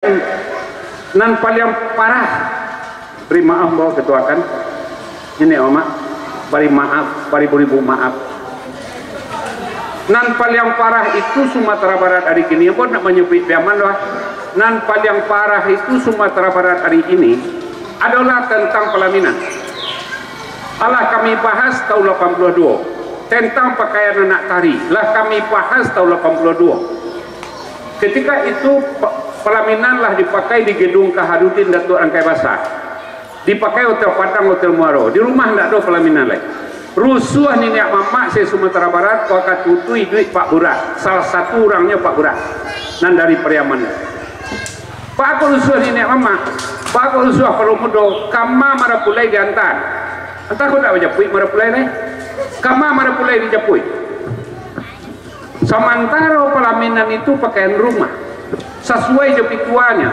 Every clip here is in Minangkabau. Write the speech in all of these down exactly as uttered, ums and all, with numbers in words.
Nan paliang parah, bari maaf, ambo katuakan, niniak mamak, bari maaf, baribu-ribu maaf. Nan paliang parah itu Sumatera Barat ari kini, ambo ndak manyabuik Piaman doh. Nan paliang parah itu Sumatera Barat ari ini adolah tantang palaminan. Alah kami bahas taun lapan puluah duo, tantang pakaian anak tari, lah kami bahas taun lapan puluah duo. Ketika itu, pa-, palaminan lah dipakai di Gedung Kaharudin Datuak Rangkai Basa. Dipakai Hotel Padang, Hotel Muaro. Di rumah ndak ado palaminan lai. Rusuah niniak mamak se-Sumatera Barat, wakatu tu iduik Pak Burak. Salah satu urangnyo Pak Burak, nan dari Pariaman. Baa kok rusuah niniak mamak, baa kok rusuah Palo Mudo, kama marapulai diantaan. Antah kok ndak bajapuik marapulai lai. Kama marapulai dijapuik. Samantaro palaminan itu pakaian rumah, sasuai jo pituanyo.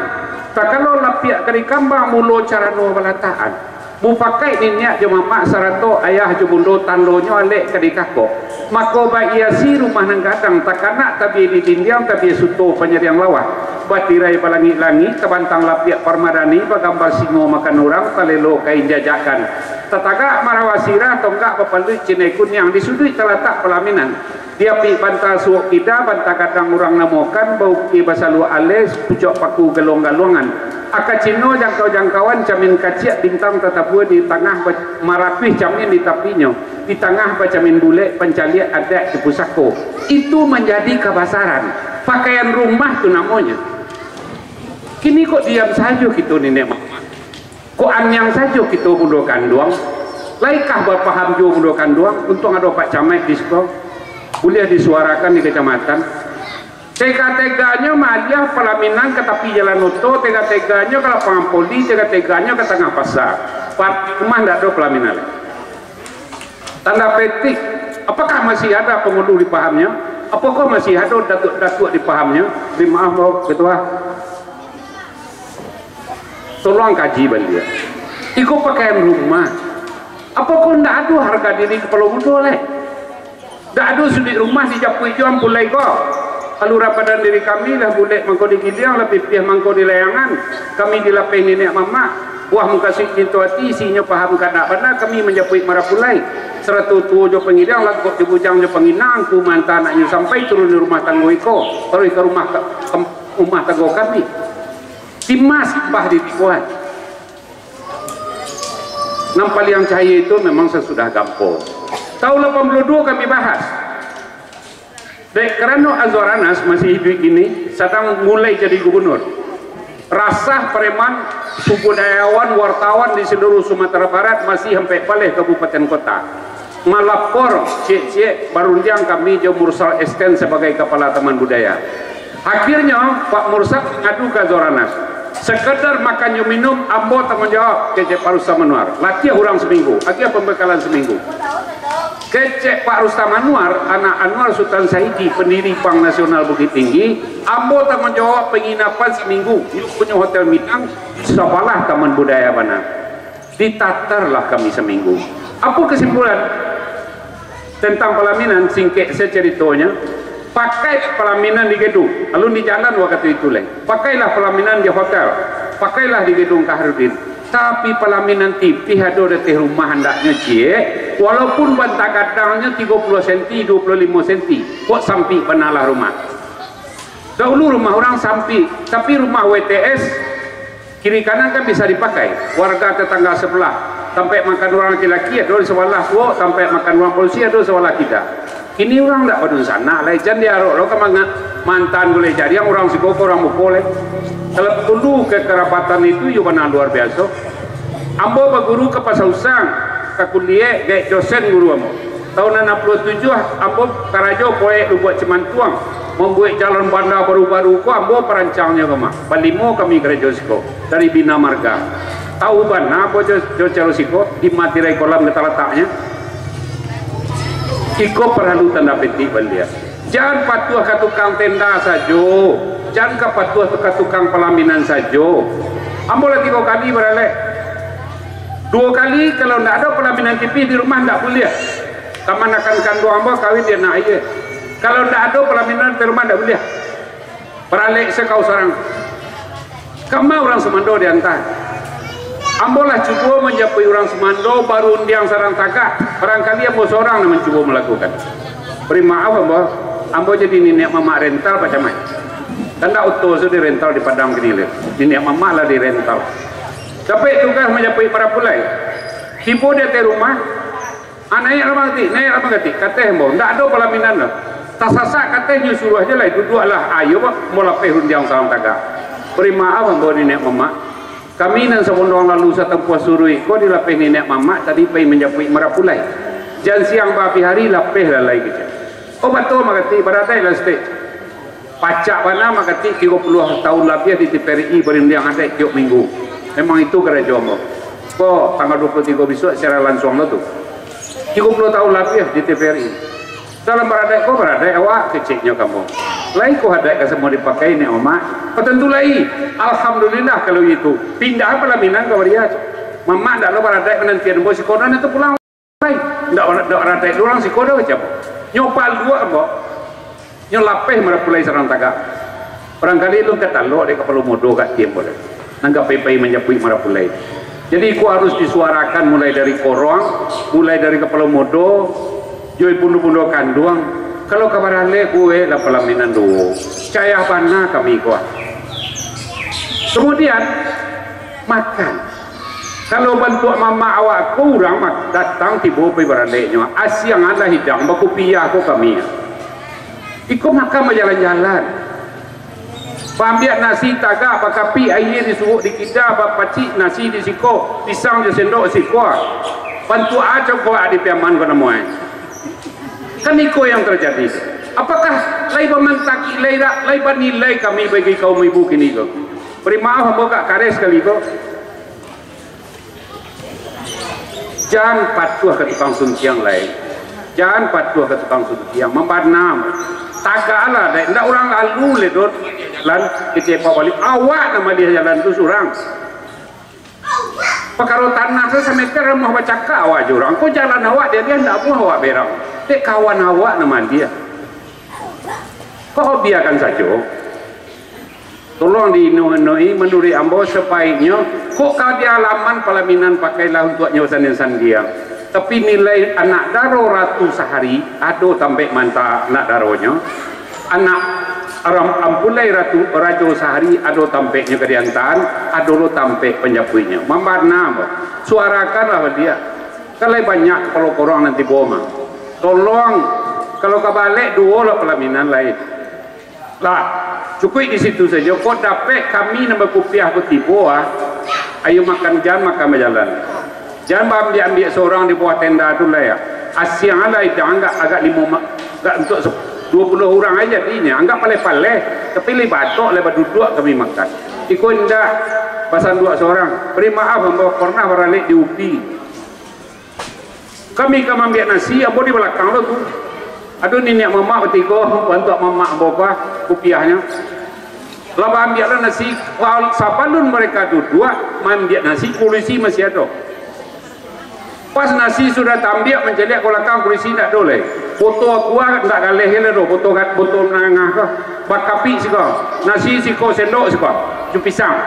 Takalo lapiak ka dikambang, mulo carano balatakan. Mupakaik niniak jo mamak sarato ayah jo bundo tandonyo alek ka dikakok. Mako baiasi rumah nan gadang, takanak tabia di dindiang, tabia suto panyariang lawah. Batirai balangik-langik, tabantang lapiak parmadani, bagambar singo makan urang, talelo kain jajakan. Tatagak marawa sirah, tonggak bapaluik cinai kuniang, di suduik talatak palaminan. Di apik banta suok kida, banta gadang urang namokan, baukia basaluak aleh, pucuak paku galuang-galuangan. Aka cino jangkau-jangkauan, camin kaciak, bintang tatabua di tangah, ba-, maratuih camin di tapinyo, di tangah bacamin bulek, pancaliak adat di pusako. Itu manjadi kabasaran. Pakaian rumah tu namonyo. Kini kok diam sajo kito niniak mamak? Kok aniang sajo kito bundo kanduang? Laikah bapaham juo bundo kanduang? Untuang ado Pak Camaik di siko, buliah disuarakan di kacamatan. Tega-teganyo maaliah palaminan ka tapi jalan oto, tega-teganyo ka lapangan poli, tega-teganyo ka tangah pasa. Pat-, rumah ndak ado palaminan lai. Tanda petik, apakah masih ada pangulu dipahamnyo? Apakah masih ado datuak-datuak dipahamnyo? Bari maaf, Bapak Ketua. Tolong kaji baliak. Iko pakaian rumah. Apakah ndak ado harga diri kapalo mudo lai? Ndak ado suduik rumah dijapuik jo ampulai ko. Aluran badan diri kami lah bulek mangko di giliang, lah pipih mangko di layangan. Kami dilapeh niniak mamak. Buah mukasuik pintu ati, isinyo paham kandak bana, kami manjapuik marapulai. Sarato tuo jo pangiliang, lagok jo bujang jo panginang, ku manta anaknyo sampai turun di rumah tanggo iko, taruih ka rumah ta-, tem-, rumah tanggo kami. Timas bah ditibuan. Nan paliang cahia itu memang sasudah gampo. Taun lapan puluah duo kami bahas. Dek karano Azwar Anas masih iduik kini, sadang mulai jadi gubernur. Rasah pareman, budayawan, wartawan di seluruh Sumatera Barat masih ampek baleh kabupaten kota. Malapor, ciek-ciek barundiang kami jo Mursal Esten sabagai kapala Taman Budaya. Akhirnyo, Pak Mursal ngadu ka Azwar Anas. Sekadar makan jo minum, ambo tangguang jawab, kecek Pak Rustam Anwar. Latiah urang saminggu, agiah pambekalan saminggu. Kecek Pak Rustam Anwar, anak Anwar Sutan Saidi, pendiri Bank Nasional Bukittinggi, ambo tangguang jawab penginapan saminggu, punyo Hotel Minang, sabalah Taman Budaya bana. Ditatarlah kami saminggu. Apo kesimpulan? Tentang palaminan, singkek se caritonyo, pakai palaminan di gedung, alun di jalan wakatu itu lai. Pakailah palaminan di hotel, pakailah di gedung Kaharudin. Tapi palaminan tipih ado di ateh rumah andaknyo ciek, walaupun banta gadangnyo tigo puluah senti, duo puluah limo senti, kok sampik banalah rumah. Dahulu rumah urang sampik, tapi rumah W T S, kiri kanan kan bisa dipakai. Warga tetangga sebelah, tampek makan urang laki-laki ado di sabalah tuo, tampek makan urang padusi ado sabalah kida. Kini urang ndak badunsanak lai, jan diarok lo ka manga-, mantan gulai jariang urang siko ka urang muko lai. Kalau dulu kekerabatan itu iyo bana luar biaso. Ambo baguru ka Pasa Usang, ka kuliah, gaek dosen guru ambo. Taun anam puluah tujuah, ambo karajo proyek Lubuak Cimantuang, mambuek jalan banda baru-baru ko ambo parancangnyo ko mah. Balimo kami karajo siko, dari Bina Marga. Tahu bana ambo jo, jo caro siko, di Matirai Kolam ka talataknyo. Iko paralu tanda petik baliak. Jan patuah ka tukang tenda sajo, jan ka patuah ka tukang palaminan sajo. Ambo lah tigo kali baralek. Duo kali, kalau ndak ado palaminan tipih di rumah, ndak buliah. Kamanakan kanduang ambo kawin di anak aia. Kalau ndak ado palaminan di rumah, ndak buliah. Baralek se kau surang. Kama urang sumando di antah. Ambo lah cubo manjapuik urang sumando barundiang sarang tagak. Barangkali ambo sorang nan mancubo malakukan. Bari maaf ambo, ambo jadi niniak mamak rental Pak Camat. Kan ndak oto tu dirental di Padang kini lai. Niniak mamak lah dirental. Dapek tugas manjapuik marapulai. Tibo di ateh rumah, "Ah, naiaklah manggatik, naiaklah manggatik," kateh ambo. "Ndak ado palaminan doh. Tasasak," kateh, "nyo suruah je lai, duduaklah, ayo, ambo lapeh rundiang sarang tagak." Bari maaf ambo niniak mamak. Kami nan sabondong lalu satampuah suruik ko dilapeh niniak mamak tadi pai manjapuik marapulai. Jan siang baabih ari lapeh lah lai kecek. "Oh, batua manggatik, baradaiklah saketek." Pacak bana manggatik tigo puluah tahun labiah di T P R I barundiang adaik tiok minggu. Memang itu karajo ambo. Ko tanggal dua puluh tigo bisuak siaran lansuang lo tu. Tigo puluah tahun labiah di T P R I. "Dalam baradaik ko, baradaik awak," keceknyo ka ambo. "Lai ko adaik ka samo dipakai, niniak mamak?" "Oh, tantu lai. Alhamdulillah kalau itu. Pindah palaminan ka Waria. Mamak ndak lo baradaik manantian ambo siko, nan tu pulang lai. Ndak, ndak baradaik urang siko doh," kecek ambo. Nyo paluak ambo. Nyo lapeh marapulai sarang tagak. Barangkali alun ka talok dek kapalo mudo ka ati ambo lai. Nan ka pai-pai manjapuik marapulai. Jadi, iko harus disuarakan mulai dari korong, mulai dari kapalo mudo, jo bundo-bundo kanduang. Kalau ka baralek buek lah palaminan duo. Cayah bana kami ko. Kamudian, makan. Kalau bantuak mamak awak ko, urang ma-, datang tibo pai baraleknyo. Asiang alah hidang, bakupiah ko kami. Iko makan bajalan-jalan. Baambiak nasi tagak, bakapik aia di suok di kida, bapacik nasi di siko, pisang jo sendok siko. Bantuak aco ko di Piaman ko namo ai. Kan iko yang terjadi. Apakah lai bamantak, lai ra-, lai banilai kami bagi kaum ibu kini ko? Bari maaf ambo agak kareh sakali ko. Jan patuah ka tukang suntiang lai. Jan patuah ka tukang suntiang. Mambana. Tagaklah, dek. Ndak urang lalu lai doh. Lan, kecepak baliak. Awak nan maliah jalan tu surang. Pakaro tanah tu sameter amuah bacakak awak jo urang. Ko jalan awak dialiah, ndak amuah awak berang. Dek kawan awak nan maliah. Ko biakan sajo. Tolong diinoi-inoi, manuruik ambo sabaiknyo, kok ka di alaman palaminan pakailah untuaknyo sandiang-sandiang. Tapi nilai anak daro Ratu Sahari, ado tampek manta anak daronyo, anak Ram-, Ampulai Ratu Rajo Sahari, ado tampeknyo ka diantaan, ado lo tampek panjapuiknyo. Mambana ambo, suarakanlah baliak. Kan lai banyak kapalo korong nan tibo mah. Tolong, kalau ka balek duo lah palaminan lai. Lah, cukuik di situ sajo. Kok dapek kami nan bakupiah ko tibo, ah. Ayo makan, jan makan bajalan. Jan baambiak-ambiak sorang di bawah tenda tu lai, ah. Asiang lah hidang agak, agak limo ma-, agak untuak se-, duo puluah urang aja jadinyo. Anggak paleh-paleh, tapi lai batok, lai baduduak kami makan. Iko indak, basanduak sorang. Bari maaf, ambo pernah baralek di Upi. Kami ka maambiak nasi, ambo di balakang lo tu. Ado niniak mamak batigo, bantuak mamak ambo ko, kupiahnyo. Lah baambiak lah nasi, wa-, sabalun mereka duduak, maambiak nasi, kurisi masih ado. Pas nasi sudah taambiak, mancaliak ka balakang, kurisi ndak ado lai. Poto aku ah, ndak galeh lai doh, poto ga-, poto manangah ko. Bakapik siko, nasi siko, sendok siko, jo pisang.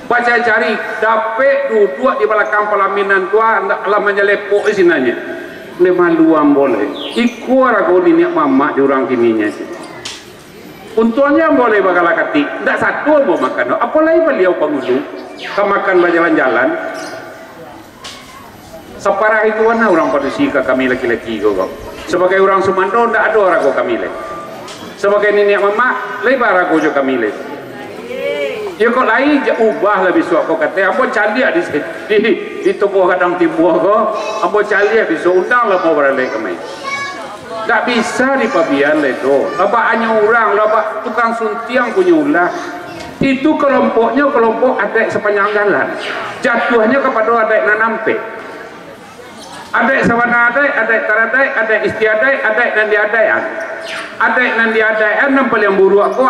Bacari-cari, dapek duduak di balakang palaminan tu, ah, ndak lah manyalepok di sinanyo. Ndak malu ambo lai. Iko arago niniak mamak di urang kininyo. Untuangnyo ambo lai bagala katik, ndak sato ambo makan doh. Apo lai baliau pangulu, ka makan bajalan-jalan. Saparah itu bana urang padusi ka kami laki-laki ko, ko. Sabagai urang sumando, ndak ado arago kami lai. Sabagai niniak mamak, lai baarago jo kami lai. Iyo kok lai, ja-, ubahlah bisuak ko, kato ambo caliak di, di, di tubuah gadang timbua ko, ambo caliak bisuak, undanglah ambo baralek kamari. Ndak bisa dipabian lai doh. Lah banyak urang, lah ba-, tukang suntiang punyo ulah. Itu kelompoknyo kelompok adaik sapanjang jalan. Jatuahnyo kapado adaik nan ampek. Adaik sabana adaik, adaik taradaik, adaik istiadaik, adaik nan diadaikan. Adaik nan diadaikan nan paliang buruak ko,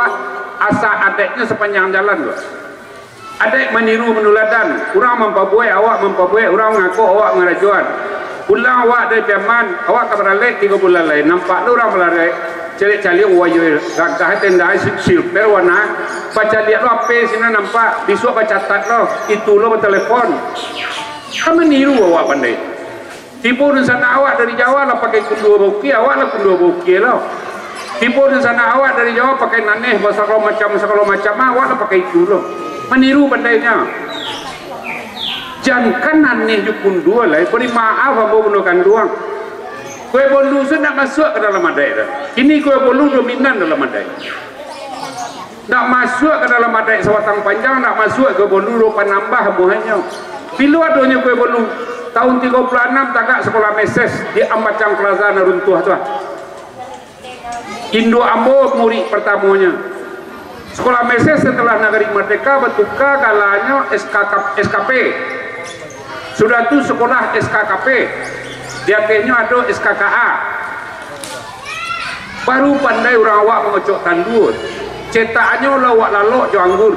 asa adaiknyo sapanjang jalan ko. Adaik maniru manuladan, urang mampabuek, awak mampabuek, urang mangakok, awak mangarajoan. Pulang awak dari Piaman, awak ka baralek tigo bulan lai, nampak lo urang baralek. Caliak-caliak, wah, iyo, gagah tenda, si-, silver warna. Bacaliak lo, ape sinan nampak, bisuak bacatat lo, itu lo batalepon. Kan maniru awak pandai. Tibo dunsanak awak dari Jawa lah pakai kundua baukia, awak lah kundua baukia lo. Tibo dunsanak awak dari Jawa pakai naneh, basagalo macam, sagalo macam, awak lah pakai itu lo. Maniru pandainyo. Jankan naneh jo kundua lai, bari maaf ambo bundo kanduang. Kue bolu tu ndak masuak ka dalam adaik tu. Kini kue bolu dominan dalam adaik. Ndak masuak ka dalam adaik sabatang panjang, ndak masuak kue bolu, do panambah buahnyo. Bilo adonyo kue bolu? Tahun tigo puluah anam tagak Sekolah Meses di Ambacang Plaza nan runtuah tu, ah. Induak ambo murik partamonyo. Sekolah Meses setelah nagari mardeka batuka galanyo S K K, S K P. Sudah tu sekolah S K K P. Di atehnyo ado S K K A. Baru pandai urang awak mangocok tanduak. Cetakannyo lauak lalok jo anggur.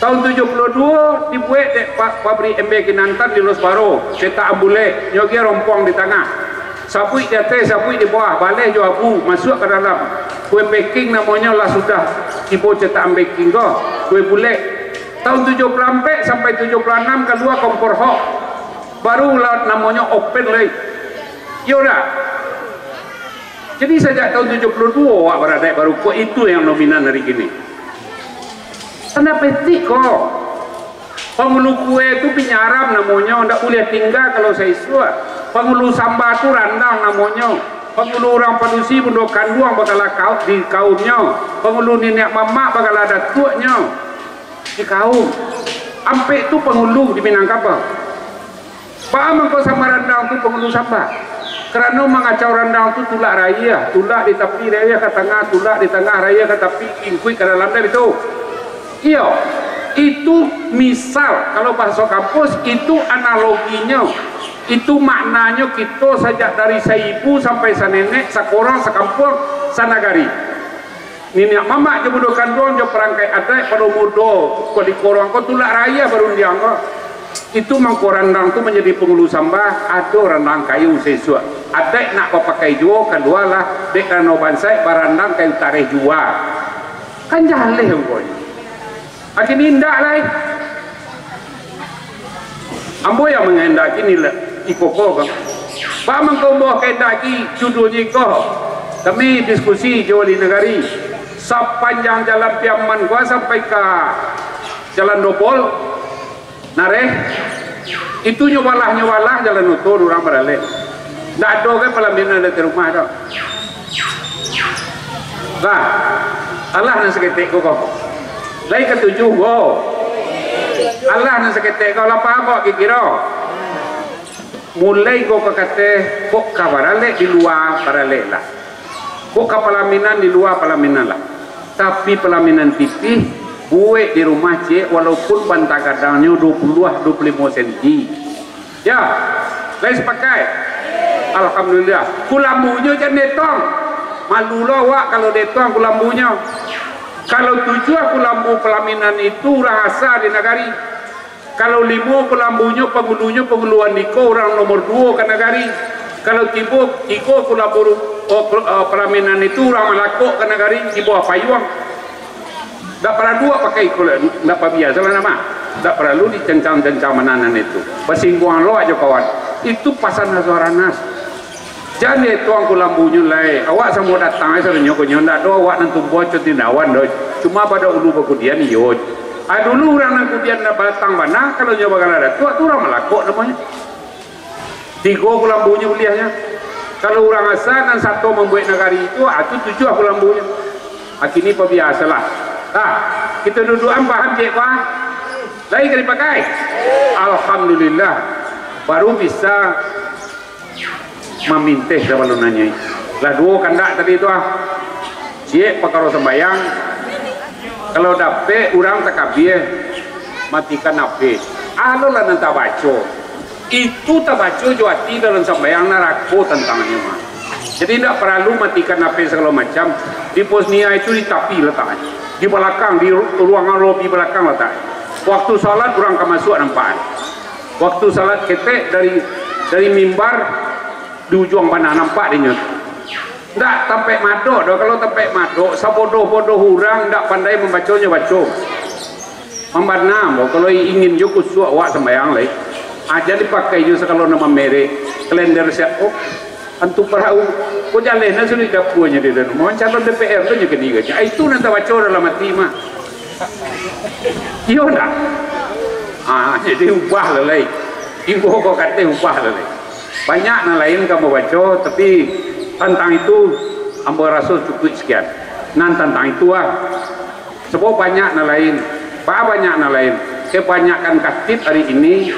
Tahun tujuah puluah duo dibuek dek pa-, pabrik Embe Kinantan di Losbaro, cetakan bulek, nyo agiah rompuang di tangah. Sabuik di ateh, sabuik di bawah, baleh jo abu, masuak ka dalam. Kue packing namonyo lah sudah tibo cetakan packing ko, kue bulek. Tahun tujuah puluah ampek sampai tujuah puluah anam kalua kompor hok. Baru lah namonyo open lai. Iyo dak? Jadi sajak tahun tujuah puluah duo awak baradaik baru ko, itu yang dominan hari kini. Tanda petik ko. Pangulu kue tu pinyaram namonyo, ndak buliah tingga kalau saisuak. Pangulu samba tu randang namonyo. Pangulu urang padusi bundo kanduang bagala kau-, di kaumnyo. Pangulu niniak mamak bagala datuaknyo di kaum. Ampek tu pangulu di Minangkabau. Baa mangko samba randang tu pangulu samba? Karano mangacau randang tu tulak rayah, tulak di tapi rayah ka tangah, tulak di tangah rayah ka tapi, ingkuik ka dalam, dah itu. Iyo, itu misal, kalau bahaso kampus, itu analoginyo, itu maknanyo kito sajak dari saibu sampai sanenek, sakorong, sakampuang, sanagari. Niniak mamak jo bundo kanduang jo parangkai adaik pado mudo, kok di korong ko tulak rayah barundiang ko. Itu mangko randang tu manjadi pangulu samba, ado randang kayu saisuak. Adaik nak bapakai juo, kalualah, dek karano bansaik barandang kayu tareh jua. Kan jaleh mangkonyo. Akhirnyo indak lai. Ambo yang manghendaki nilai iko ko, Bang. Baa mangko ambo kahendaki judulnyo iko? Kami diskusi jo wali nagari. Sapanjang jalan Piaman ko sampai ka Jalan Dobol, Nareh, itu nyo balah, nyo balah jalan oto, urang baralek. Ndak ado kan palaminan di ateh rumah tu. Lah, alah nan saketek ko, ko. Lai katuju ko. Alah nan saketek ko, lah paham awak kiro-kiro? Mulai ko ka ateh, kok ka baralek di lua, baraleklah. Kok ka palaminan di lua, palaminan lah. Tapi palaminan tipih, buek di rumah ciek, walaupun banta gadangnyo duo puluah, duo puluah limo senti. Ya, lai sapakai. Alhamdulillah. Kulambunyo jan dietong. Malu lo awak kalau dietong kulambunyo. Kalau tujuah kulambu palaminan itu urang asa di nagari. Kalau limo kulambunyo, pangulunyo pangulu andiko, urang nomor duo ka nagari. Kalau tibo, tigo kulambu, oh, kul-, oh, palaminan itu urang malakok ka nagari, tibo apayuang. Ndak paralu awak pakai iko lai, ndak pabiasolah nama. Ndak paralu dicancang-cancang mananan itu. Basingguang lo ajo kawan. Itu pasan Hazarahnas. Jan dietong kulambunyo lai. Awak samo datang ai sadonyo ko nyo, ndak ado awak nan tumbuah co tindawan doh. Cuma pado ulu bakudian iyo. Ah, dulu urang nan kudian nan batang bana, kalau nyo bagala datuak tu urang malakok namonyo. Tigo kulambunyo buliahnyo. Kalau urang asa nan sato mambuek nagari itu, ah, tu tujuah kulambunyo. Ah, kini pabiasolah. Tah, kito duduak an paham ciek ko, ah? Lai ka dipakai? Alhamdulillah. Baru bisa maminteh sabalun nanyoi. Lah duo kandak tadi tu, ah. Ciek pakaro sambayang. Kalau dapek urang takabia, matikan H P. Alolah nan tabaco. Itu tabaco jo ati dalam sambayang, narako tantangannyo mah. Jadi indak paralu matikan H P sagalo macam. Di pos nia itu di tapi lataknyo. Di balakang, di ru-, ruangan lobi balakang lataknyo. Waktu salat urang ka masuak nampak. Waktu salat ketek dari, dari mimbar di ujuang bana nampak dinyo. Ndak tampek madok doh. Kalau tampek madok, sabodoh-bodoh urang ndak pandai mambaco, nyo baco. Mambana ambo, kalau ingin jo kusuak awak sambayang lai, aja dipakai jo sagalo nan mamerek, kalender siapo, antu parahu, ko jaleh nan sudah dapuanyo di dalam. Mancalon D P R tu nyo kini gaji. Ah, itu nan tabaco dalam ati mah. Iyo ndak? Ah, jadi ubah lah lai. Ibo ko kateh ubah lah lai. Banyak nan lain ka ambo baco, tapi tantang itu ambo raso cukuik sakian. Nan tantang itu ah. Sabab banyak nan lain. Ba-, banyak nan lain. Kebanyakan katib ari ini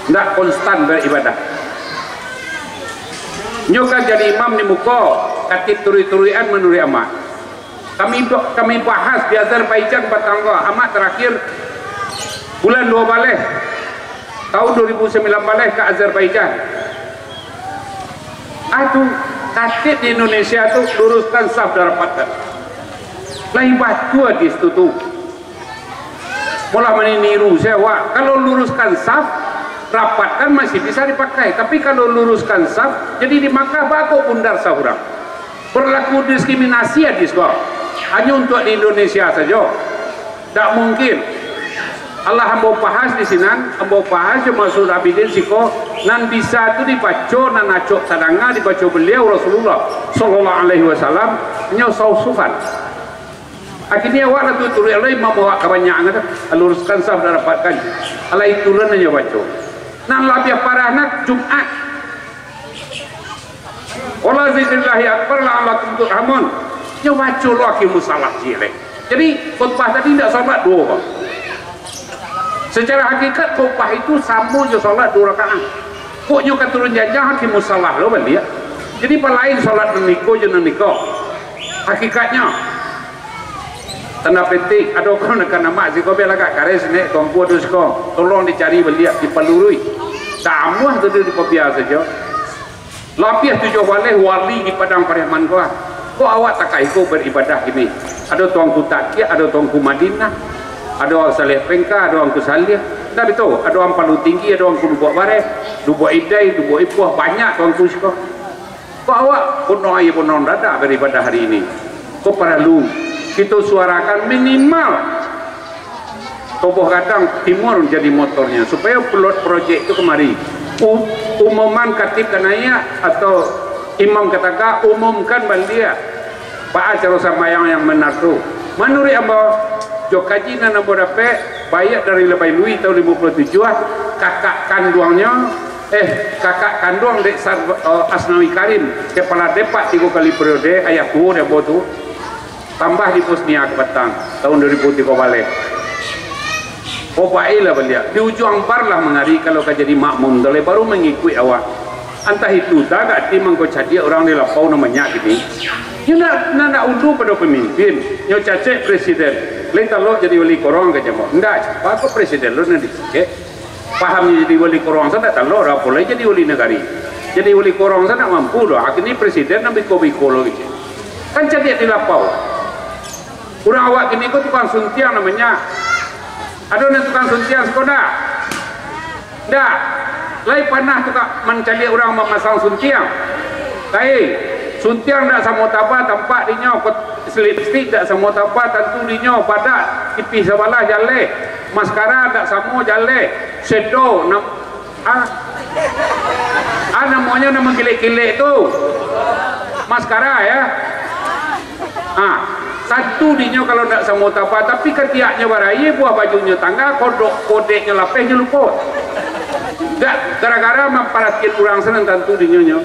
ndak konstan baribadah. Nyo kan jadi imam di muko, katib turuik-turuikan manuruik amak. Kami, kami bahas di Azerbaijan patang ko, amak tarakhir bulan dua baleh, tahun dua ribu sambilan baleh ka Azerbaijan. Aduh, katib di Indonesia tu luruskan saf dan rapatkan. Lai batua di situ tu. Molah maniniru se awak. Kalau luruskan saf, rapatkan masih bisa dipakai. Tapi kalau luruskan saf, jadi di Makkah bago bundar saf urang. Berlaku diskriminasi hadis ko. Hanyo untuak di Indonesia sajo. Ndak mungkin. Alah ambo bahas di sinan, ambo bahas jo Mansur Abidin siko, nan bisa tu dibaco, nan acok tadanga dibaco baliau Rasulullah sallallahu alaihi wasallam, nyo sausufan. Akhirnyo awak lah tuturuik, alah imam awak kabanyakan tu, luruskan saf dan rapatkan. Alah itu lah nan nyo baco. Nan labiah parah nak Jumaat. Qala zikrullahi akbar la'allakum turhamun. Nyo baco lo aki musalah ciek lai. Jadi khutbah tadi ndak salat duo ko. Secara hakikat khutbah itu samo jo salat duo rakaat. Kok nyo ka turun janjang aki musalah lo baliak. Jadi balain salat nan iko jo nan iko. Hakikatnyo, tanda petik, ado kamanakan amak siko, bialah agak kareh sinek, tuangku ado siko, tolong dicari baliak, dipalurui. Tamuah tu dipabia sajo. Labiah tujuah baleh wali di Padang Pariaman ko ah. Kok awak takah iko baribadah kini? Ado tuangku Takiak, ado tuangku Madinah, ado Saleh Pengka, ado Angku Saleh. Ndak betul? Ado Ampalu Tinggi, ado Angku Lubuak Bareh, Lubuak Idai, Lubuak Ipuah, banyak tuangku siko. Kok awak bunuh aia bunuh dadak baribadah hari ini? Kok paralu kito suarakan minimal Toboh Gadang Timur jadi motornyo, supayo pilot projek tu kamari. U-, umuman katib ka naiak atau imam ka tagak, umumkan baliak baa caro sambayang yang benar tu. Manuruik ambo, jo kaji nan ambo dapek, baiak dari Labai Lui tahun limo puluah tujuah, kakak kanduangnyo, eh, kakak kanduang dek Sar-, eh, Asnawi Karim, kepala Depak tigo kali periode, ayah tuo dek ambo tu, tambah di Bosnia ka patang, tahun dua ribu tigo baleh. Obai lah baliak. Di ujuang bar lah mangari, kalau ka jadi makmum, tu lai baru mangikuik awak. Antah itu tagak ati mangko cadiak urang di lapau nan banyak kini. Nyo nak, nak, nak unduang pado pamimpin, nyo cacek presiden. Lai talok jadi wali korong ka jamo. Ndak, capa ko presiden lo nan dicacek. Pahamnyo jadi wali korong sanak talok, apo lai jadi wali nagari. Jadi wali korong sanak mampu doh. Akhirnyo presiden nan biko-biko lo kecek. Kan cadiak di lapau. Urang awak kini ko tukang suntiang namonyo. Ado nan tukang suntiang siko ndak? Ndak. Lai panah tukang mancaliak urang mamasang suntiang? Lai. Suntiang ndak samo taba tampak dinyo, kot-, lipstik ndak samo taba tantu dinyo, badak tipih sabalah jaleh, maskara ndak samo jaleh, sedo, nam-, Ah. Ah, namonyo nan mangkilek-kilek tu. Maskara, ya. Ah, tantu dinyo kalau ndak samo taba, tapi katiaknyo baraia, buah bajunyo tangga, kodok, kodeknyo lapeh, nyo lupo. Ndak, gara-gara mamparatian urang sanan tantu dinyo nyo.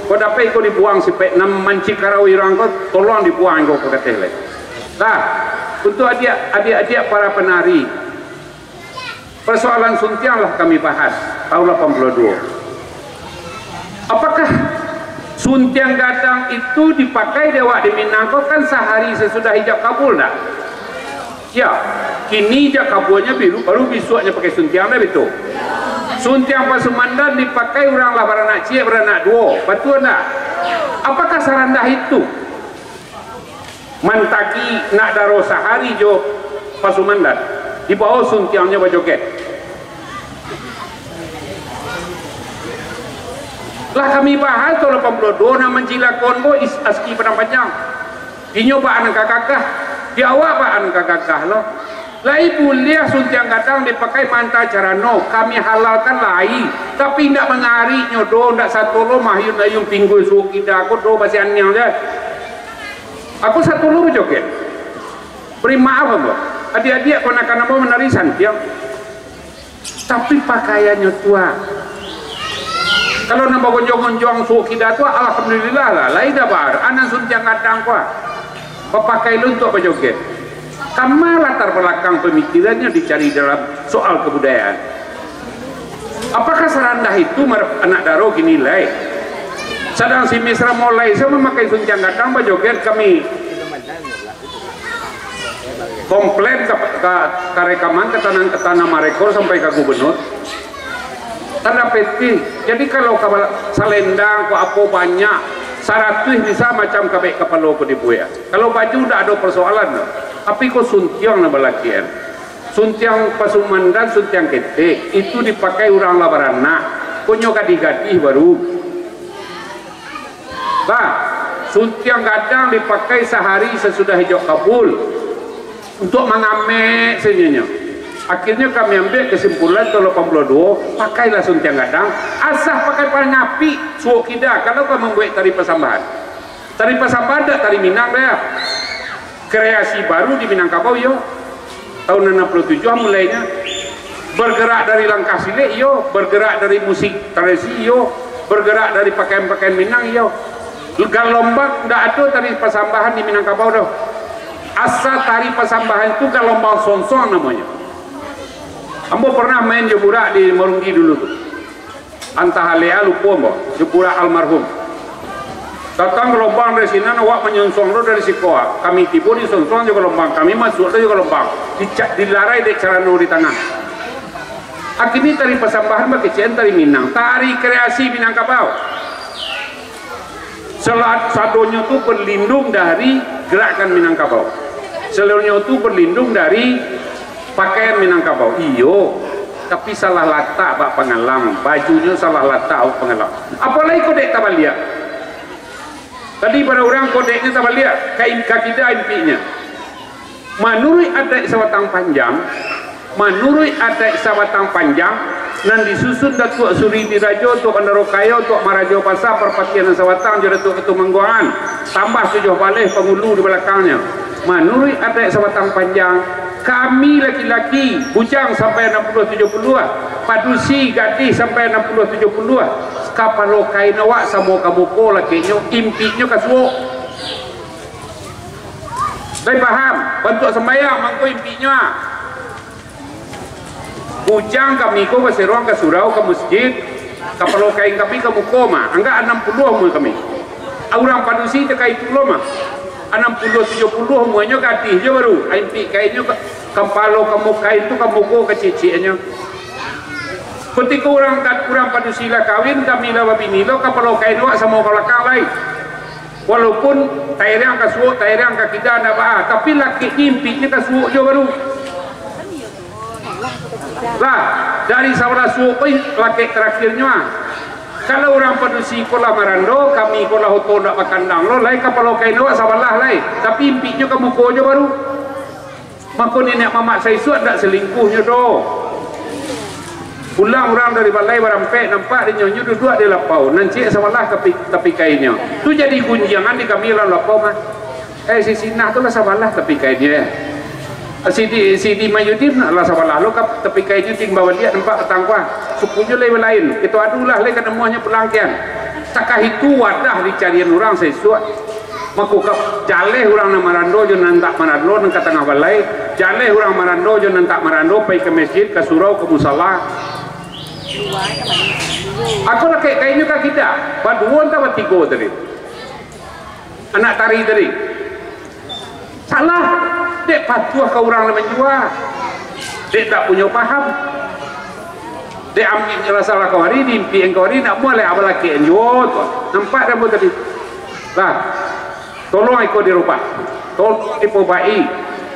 Kok dapek iko dibuang sipek nan mancikarai urang ko, tolong dibuang iko ka kateh lai. Lah, untuk adiak, adiak-adiak para penari, persoalan suntiang lah kami bahas tahun lapan puluh dua. Apakah suntiang gadang itu dipakai dek awak di Minang ko kan sahari sasudah ijab kabul, ndak? Ya, kini ijab kabulnyo biru, baru bisuaknyo pakai suntiang, ndak betul? Suntiang pasumandan dipakai urang lah baranak ciek, baranak duo, batua ndak? Apakah sarandah itu? Mantagi nak daro sahari jo pasumandan, dibao suntiangnyo bajoget. Lah kami bahas tu lapan puluah duo nan mancilakon ko is-, Aski Padang Panjang. Inyo baa nan ka gagah, di awak baa nan ka gagah lo. Lai buliah suntiang gadang dipakai maanta carano, kami halalkan lai, tapi indak mangariknyo doh, indak sato lo mah ayun-ayun pinggul suok kida ko doh, basianiang je. Aku sato lo bajoget. Bari maaf ambo, adiak-adiak kamanakan ambo manari santiang. Tapi pakaiannyo tu ah. Kalau nan bagonjong-gonjong suok kida tu, alhamdulillah lah, lai dabar, anan suntiang gadang ko ah. Bapakai lo untuak bajoget. Kama latar balakang pamikirannyo dicari dalam soal kabudayaan. Apakah sarandah itu mar-, anak daro kini lai? Sadang si Misra mulai sa mamakai suntiang gadang bajoget kami komplain ka, ka, ka rekaman, ka tanang, ka tanang marekor sampai ka gubernur. Tanda petik. Jadi kalau ka bala-, salendang ko apo banyak, saratuih bisa macam kabek kapalo ko dibuek. Kalau baju ndak ado persoalan doh. Tapi ko suntiang nan balakian. Suntiang pasumandan, suntiang ketek, itu dipakai urang lah baranak. Ko nyo gadih-gadih baru. Bah, suntiang gadang dipakai sahari sasudah ijab kabul, untuak mangamek sajonyo. Akhirnyo kami ambiak kasimpulan tahun lapan puluah duo, pakailah suntiang gadang, asa pakai pangapik suok kida, kalau ka mambuek tari pasambahan. Tari pasambahan dak tari Minang doh. Kreasi baru di Minangkabau, iyo. Tahun anam puluah tujuah mulainyo. Bergerak dari langkah silek, iyo. Bergerak dari musik tradisi, iyo. Bergerak dari pakaian-pakaian Minang, iyo. Galombang, ndak ado tari pasambahan di Minangkabau doh. Asa tari pasambahan tu galombang sonsong namonyo. Ambo pernah main jo burak di Marunggi dulu tu. Antah alea lupo ambo, jo burak almarhum. Datang galombang dari sinan, awak manyonsuang lo dari siko. Kami tibo disonsuang jo galombang, kami masuak lo jo galombang. Dica-, dilarai dek carano di tangah. Akhirnyo tari pasambahan bakecekan tari Minang, tari kreasi Minangkabau. Sela-, sadonyo tu berlindung dari gerakan Minangkabau. Sadonyo tu berlindung dari pakaian Minangkabau. Iyo, tapi salah latak bak pangalam. Bajunyo salah latak bak pangalam. Apo lai kodek tabaliak? Tadi bara urang kodeknyo tabaliak, ka, ka kida impiknyo. Manuruik adaik Sabatang Panjang, manuruik adaik Sabatang Panjang, nan disusun Datuak Suri Dirajo, Tuak Bandaro Kayo, Tuak Marajo Pasa, Parpatiah nan Sabatang, jo Datuak Katumangguangan, tambah tujuah baleh pangulu di balakangnyo. Manuruik adaik Sabatang Panjang, kami laki-laki, bujang sampai anam puluah tujuah puluah, padusi gadih sampai anam puluah tujuah puluah, kapalo kain awak samo ka muko lakeknyo, impiknyo ka suok. Lai paham? Bantuak sambayang mangko impiknyo, ah. Bujang kami ko baseruang ka surau, ka masjid, kapalo kain kami ka muko mah. Anggak anam puluah umua kami. Urang padusi takah itu lo mah. Anam puluah, tujuah puluah umuanyo gadih jo baru. Impik kainnyo ka, kapalo ka mu-, kain tu ka muko kacikciaknyo. Kutiko urang ka-, urang padusi lah kawin, kami lah babini lo, kapalo kain awak samo ka balakang lai. Walaupun tairiang ka suok, tairiang ka kida, ndak baa, tapi lakeknyo impiknyo ka suok jo baru. Lah, dari sabalah suok ko lakek tarakhirnyo, ah. Kalau urang padusi ko lah marando, kami ko lah oto ndak bakandang lo, lai kapalo kain awak sabalah lai, tapi impiknyo ka muko jo baru. Mako niniak mamak saisuak ndak salingkuhnyo doh. Pulang urang dari balai barampek, nampak dinyo, nyo duduak di lapau, nan ciek sabalah tapi, tapi kainnyo. Tu jadi gunjiangan di kami dalam lapau mah. Eh, si Sinah tu lah sabalah tapi kainnyo, eh. Si Di, si Di Mayudin lah sabalah lo ka-, tapi kainnyo, ting babaliak nampak patang ko ah. Sukunyo lai balain. Kito adulah lai ka namuahnyo pulang kian. Takah itu wadah dicarian urang saisuak. Mako ka jaleh urang nan marando jo nan tak marando nan ka tangah balai, jaleh urang marando jo nan tak marando pai ka masjid, ka surau, ka musala. Ako lakek kainnyo ka kida, baduo antah batigo tadi. Anak tari tadi. Salah, dek patuah ka urang nan manjua. Dek tak punyo paham. Dek ambiak nyo lah salah kawari, diimpiak kawari, nak buliah abalakek juo tu. Nampak dah ambo tadi? Lah, tolong iko dirubah. Tolong dipobaiki.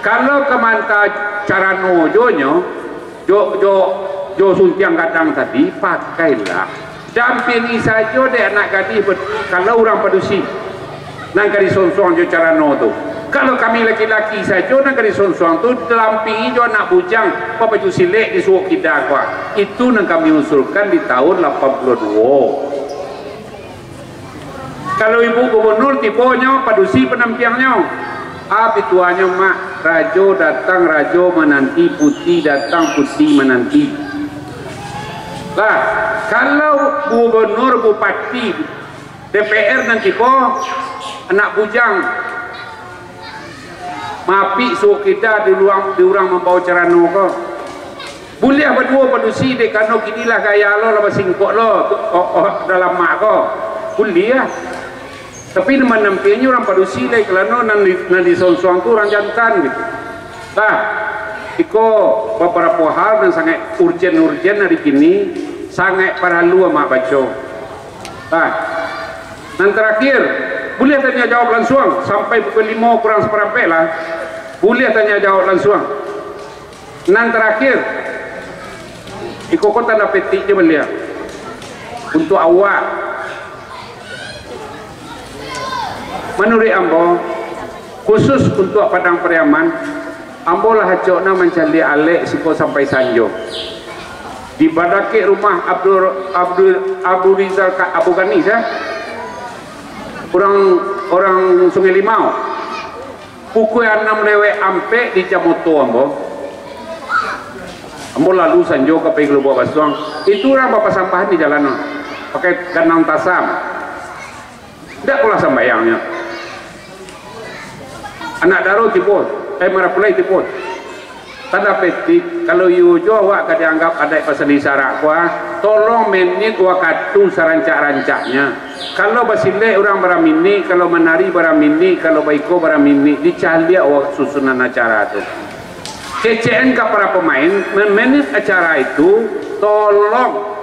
Kalau ka manta carano jo nyo, jo, jo, jo suntiang gadang tadi, pakailah. Dampingi sajo dek anak gadih, kalau urang padusi nan ka disonsuang jo carano tu. Kalau kami laki-laki sajo nan ka disonsuang tu, dampingi jo anak bujang babaju silek di Suok Kida ko. Itu nan kami usulkan di tahun lapan puluah duo. Kalau Ibu Gubernur tibonyo, padusi panampiangnyo. Api tuanyo, Mak, rajo datang, rajo mananti, puti datang, puti mananti. Lah, kalau gubernur, bupati, D P R nan tibo, anak bujang, maapik Suok Kida di urang, di urang mambao carano ko. Buliah baduo padusi, dek karano kini lah gaya lo, lah basingkok lo, oh, oh, dalam mak ko. Buliah. Tapi nan manampiangnyo urang padusi lai, karano nan di, nan disonsuang tu urang jantan gitu. Lah, iko babarapo hal nan sangaik urgen-urgen ari kini, sangaik paralu amak baco. Lah, nan tarakhir, buliah tanya jawab lansuang, sampai pukul limo kurang saparampek lah. Buliah tanya jawab lansuang. Nan tarakhir, iko ko tanda petik jo baliak. Untuak awak, manuruik ambo, khusus untuak Padang Pariaman, ambo lah acok nan mancaliak alek siko sampai sanjo. Di badakek rumah Abdul, Abdul, Abdul Rizal Ka-, Abu Gani, sah? Urang, urang Sungai Limau. Pukua anam lewek ampek di jam oto ambo. Ambo lalu sanjo ka pai ka Lubuak Basuang. Itu urang bapasambahan di jalan tu. Pakai ganang tasam. Indak pulo sambayangnyo. Anak daro tibo, eh, marapulai tibo. Tanda petik, kalau iyo jo awak ka dianggap adaik pasandi sarak ko, ah, tolong menit wakatu sarancak-rancaknya. Kalau basilek urang bara minik, kalau manari bara minik, kalau baiko bara minik, dicaliak awak susunan acara tu. Kecek-an ka para pamain, memenit acara itu, tolong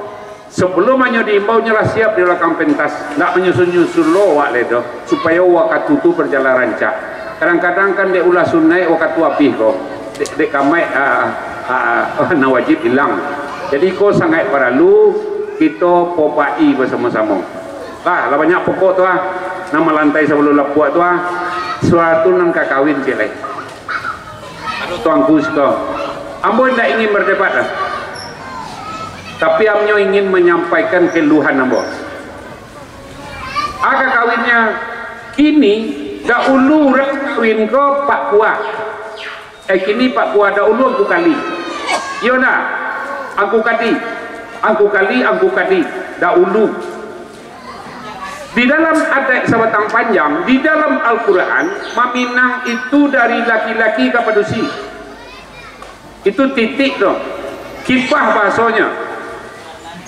Sabalum hanyo diimbau, nyo lah siap di balakang pentas. Ndak manyusun-nyusun lo awak lai doh, supayo wakatu tu barjalan rancak. Kadang-kadang kan dek ulah sunaik wakatu abih ko. Dek, dek kamaik, ah, ah, ah, nan wajib ilang. Jadi ko sangaik paralu kito pobai basamo-samo. Lah, lah banyak pokok tu ah. Nan malantai sabalum lapuak tu ah. Suatu nan ka kawin ciek lai. Ado tuangku siko. Ambo indak ingin badebat lah. Tapi ambo ingin manyampaikan keluhan ambo. Aka kawinnyo kini, dahulu urang kawin ko Pak Kua. Eh, kini Pak Kua, dahulu Angku Kali. Iyo ndak? Angku Kadi. Angku Kali, Angku Kadi. Dahulu. Di dalam adaik sabatang panjang, di dalam Al-Quran, maminang itu dari laki-laki ka padusi. Itu titik tu. Kipah bahasonyo.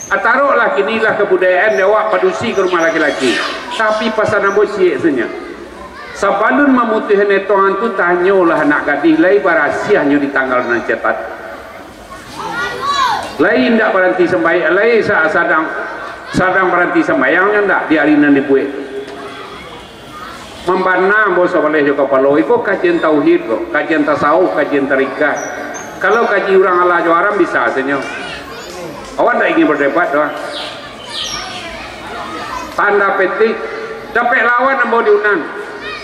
Ataroklah kini lah kabudayaan di awak padusi ka rumah laki-laki. Tapi pasan ambo ciek sajo. Sabalun mamutuihan etongan tu, tanyolah anak gadih lai barasiahnyo di tanggal nan catat. Lai indak baranti sambayang, lai sa-, sadang, sadang baranti sambayangnyo ndak di ari nan dibuek. Mambana ambo sabaleh jo kapalo, iko kajian tauhid ko, kajian tasawuf, kajian tarikah. Kalau kaji urang alah jo aram bisa sajo. Awak ndak ingin badebat doh. Tanda petik, dapek lawan ambo diundang.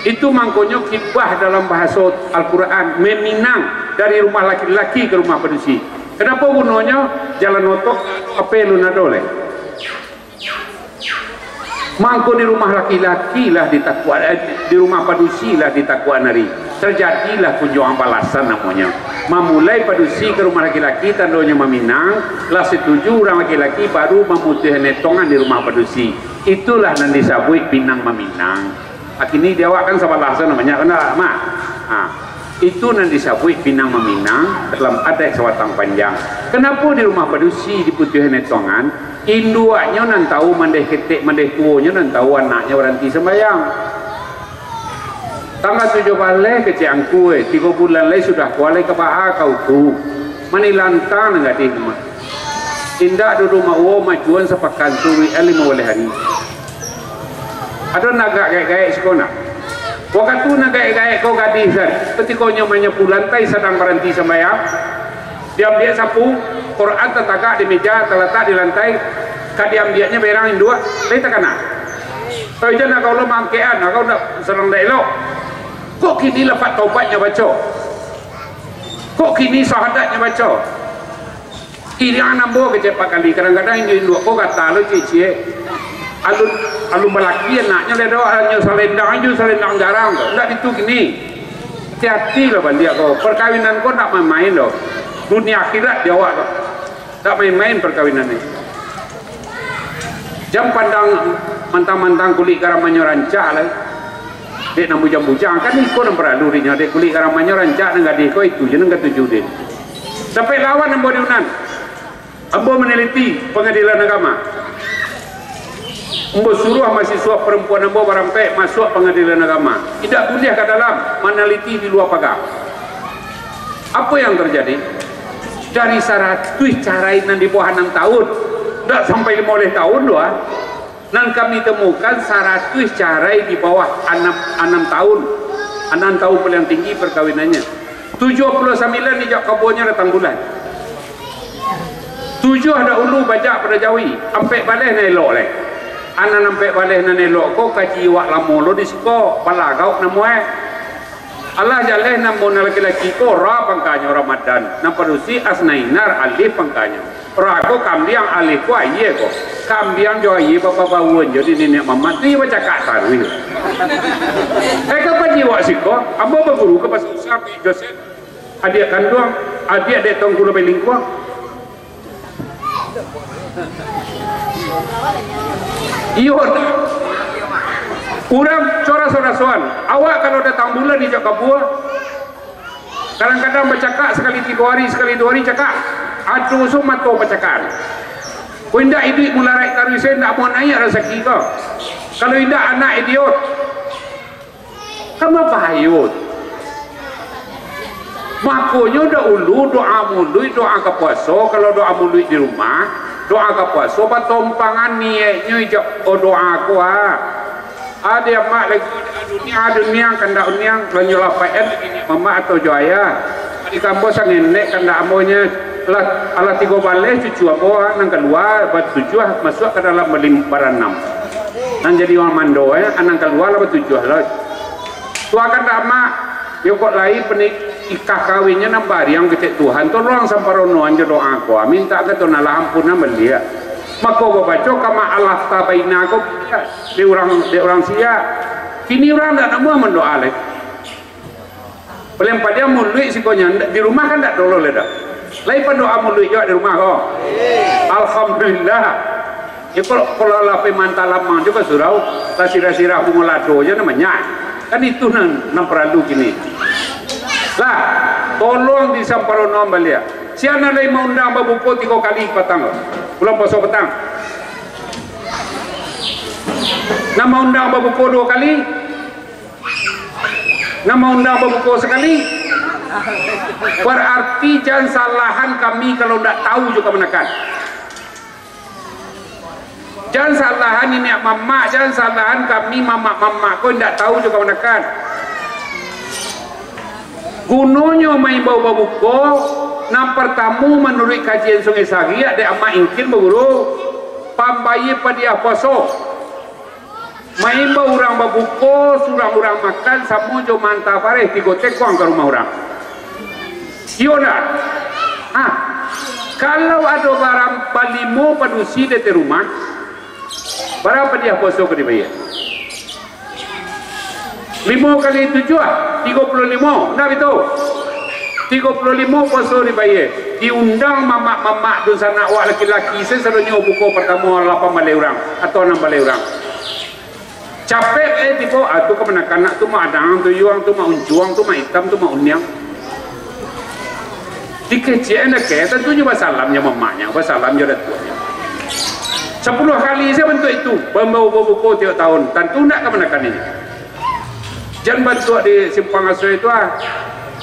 Itu mangkonyo kibah dalam bahaso Al-Quran, meminang dari rumah laki-laki ka rumah padusi. Kanapo gunonyo? Jalan oto, apo nan ado lai? Mangko di rumah laki-laki lah ditakuak, eh, di rumah padusi lah ditakuak nari. Terjadilah kunjuangan balasan namonyo. Mamulai padusi ka rumah laki-laki, tandonyo maminang, lah satuju urang laki-laki, baru mamutuihan etongan di rumah padusi. Itulah nan disabuik pinang maminang. Kini di awak kan sabalah tu namonyo, kan, Mak? Ha. Itu nan disabuik pinang maminang dalam adaik sabatang panjang. Kanapo di rumah padusi diputuihan etongan? Induaknyo nan tahu, mandeh ketek, mandeh tuonyo nan tahu, anaknyo baranti sambayang. Tanggal tujuah baleh kecek angku, eh, tigo bulan lai sudah kualai ka baa kau tu. Manilantang nan gadih tu mah. Indak duduak mauwo majuan sapakan tu, wi, eh, limo baleh hari. Ado nan agak gaek-gaek siko nak. Wakatu nan gaek-gaek ko gadih tadi, katikonyo manyapu lantai sadang baranti sambayang, diambiak sapu, Quran tatagak di meja, talatak di lantai, Ka diambiaknyo berang induak, lai takana. Kalau ijan nak kau lo mangkean, kau nak sadang dak elok. Kok kini lafaz taubatnyo baco? Kok kini syahadatnyo baco? Iriang ambo kecek Pak Kali, kadang-kadang induak-induak ko gata lo ciek-ciek. Alun, alun balaki anaknyo lai doh, anyo salendang aju, salendang jarang tu. Ndak ditu kini. Hati-hati lah baliak ko. Perkawinan ko ndak main-main doh. Dunia akhirat di awak tu. Ndak main-main perkawinan ni. Jan pandang mantang-mantang kulik karamannyo rancak lai. Dek nan bujang-bujang, kan iko nan paralu dinyo, dek kulik karamannyo rancak nan gadih ko, itu je nan katuju dek. Dapek lawan ambo di Unan. Ambo manaliti Pangadilan Agama. Ambo suruah mahasiswa parampuan ambo barampek masuak Pangadilan Agama. Indak buliah ka dalam, manaliti di lua paga. Apo yang tarjadi? Dari saratuih carai nan di bawah anam taun, ndak sampai limo baleh taun doh, ah. Nan kami temukan saratuih carai di bawah anam, anam taun. Anam taun paliang tinggi parkawinannyo. Tujuah puluah sambilan ijab kabulnyo datang bulan. Tujuah dahulu bajak pado jawi, ampek baleh nan elok lai. Anan ampek baleh nan elok ko kaji awak lamo lo di siko, balagauk namuah. Alah jaleh nan mun laki-laki ko Ra pangkanyo Ramadan, nan padusi Asnainar Alif pangkanyo. Ra ko kambiang, Alif ko ayie ko. Kambiang jo ayie bapabauan jo di niniak mamak tu, iyo bacakak taruih. Eh, kapan jiwak siko? Ambo baguru ka Pasar Usah, Joseph. Adiak kanduang, adiak dek Tuangku Labai Lingkuang. Iyo, urang coraso-rasoan. Awak kalau datang bulan ijab kabua, kadang-kadang bacakak sakali tigo hari, sakali duo hari cakak. Ado so mato bacakaan. Ko indak iduik mularaik taruih, se indak mau naiak rasaki ko. Kalau indak anak idiot. Kan babahayo. Makonyo dahulu doa muluik, doa ka puaso. Kalau doa muluik di rumah, doa ka puaso batompangan niaiknyo ijab, oh, doa ko, ah. Ado amak lagi dunia, dunia kandak uniang, lanyo lapaik-an lagi niaik mamak atau jo ayah. Di kampo sangenek kandak ambo nyo, alah, alah tigo baleh cucu ambo, ah, nan kalua, batujuah masuak ka dalam balim-, baranam. Nan jadi urang mando, eh, nan kalua lah batujuah lah. Tuakan dek amak, yo kok lai penik-, ikah kawinnyo nan bariang kecek Tuhan, tolong samparonoan jo doa ko, mintak ka Tuhan Allah ampunan baliak. Mako babaco kama Allah tabaina ko, dek urang, dek urang siak. Kini urang ndak namuah mandoa lai. Paling padiah muluik sikonyo, ndak, di rumah kan ndak dolo lai dah. Lai pandoa muluik juo di rumah ko. Alhamdulillah. Ya, kalau, kalau lah pai manta lamang juo ka surau, lah sirah-sirah bungo lado juo namonyo. Kan itu nan, nan paralu kini. Lah, tolong disamparonoan baliak. Sia nan lai maundang babuko tigo kali patang ko. Bulan puaso patang. Nan maundang babuko duo kali, Nan maundang babuko sakali, bararti jan salahan kami kalau ndak tahu jo kamanakan. Jan salahan niniak mamak, jan salahan kami mamak-mamak ko ndak tahu jo kamanakan. Gunonyo maimbau babuko, nan partamo manuruik kajian Sungai Sariak dek Amak Ingkin baguru, pambayia padiah puaso. Maimbau urang babuko, surang urang makan, samo jo maanta bareh tigo tekuang ka rumah urang. Iyo ndak? Ha, kalau ado barang balimo padusi di ateh rumah, bara padiah puaso ka dibayia? Limo kali tujuah, tigo puluah limo, ndak bitu? Tigo puluah limo puaso dibayia. Diundang mamak-mamak dunsanak awak laki-laki, sasadonyo buko partamo lapan baleh urang atau anam baleh urang. Capek, eh, tibo, ah, tu kamanakan nak tu, Mak Adang, tu Yuang, tu Mak Uncuang, tu Mak Itam, tu Mak Uniang. Dikecek-an dakek, tantunyo basalam jo mamaknyo, basalam jo datuaknyo. Sapuluah kali sajo bantuak itu, mambao babuko tiok taun, tantu ndak kamanakan inyo. Jan bantuak di Simpang Asoi tu, ah,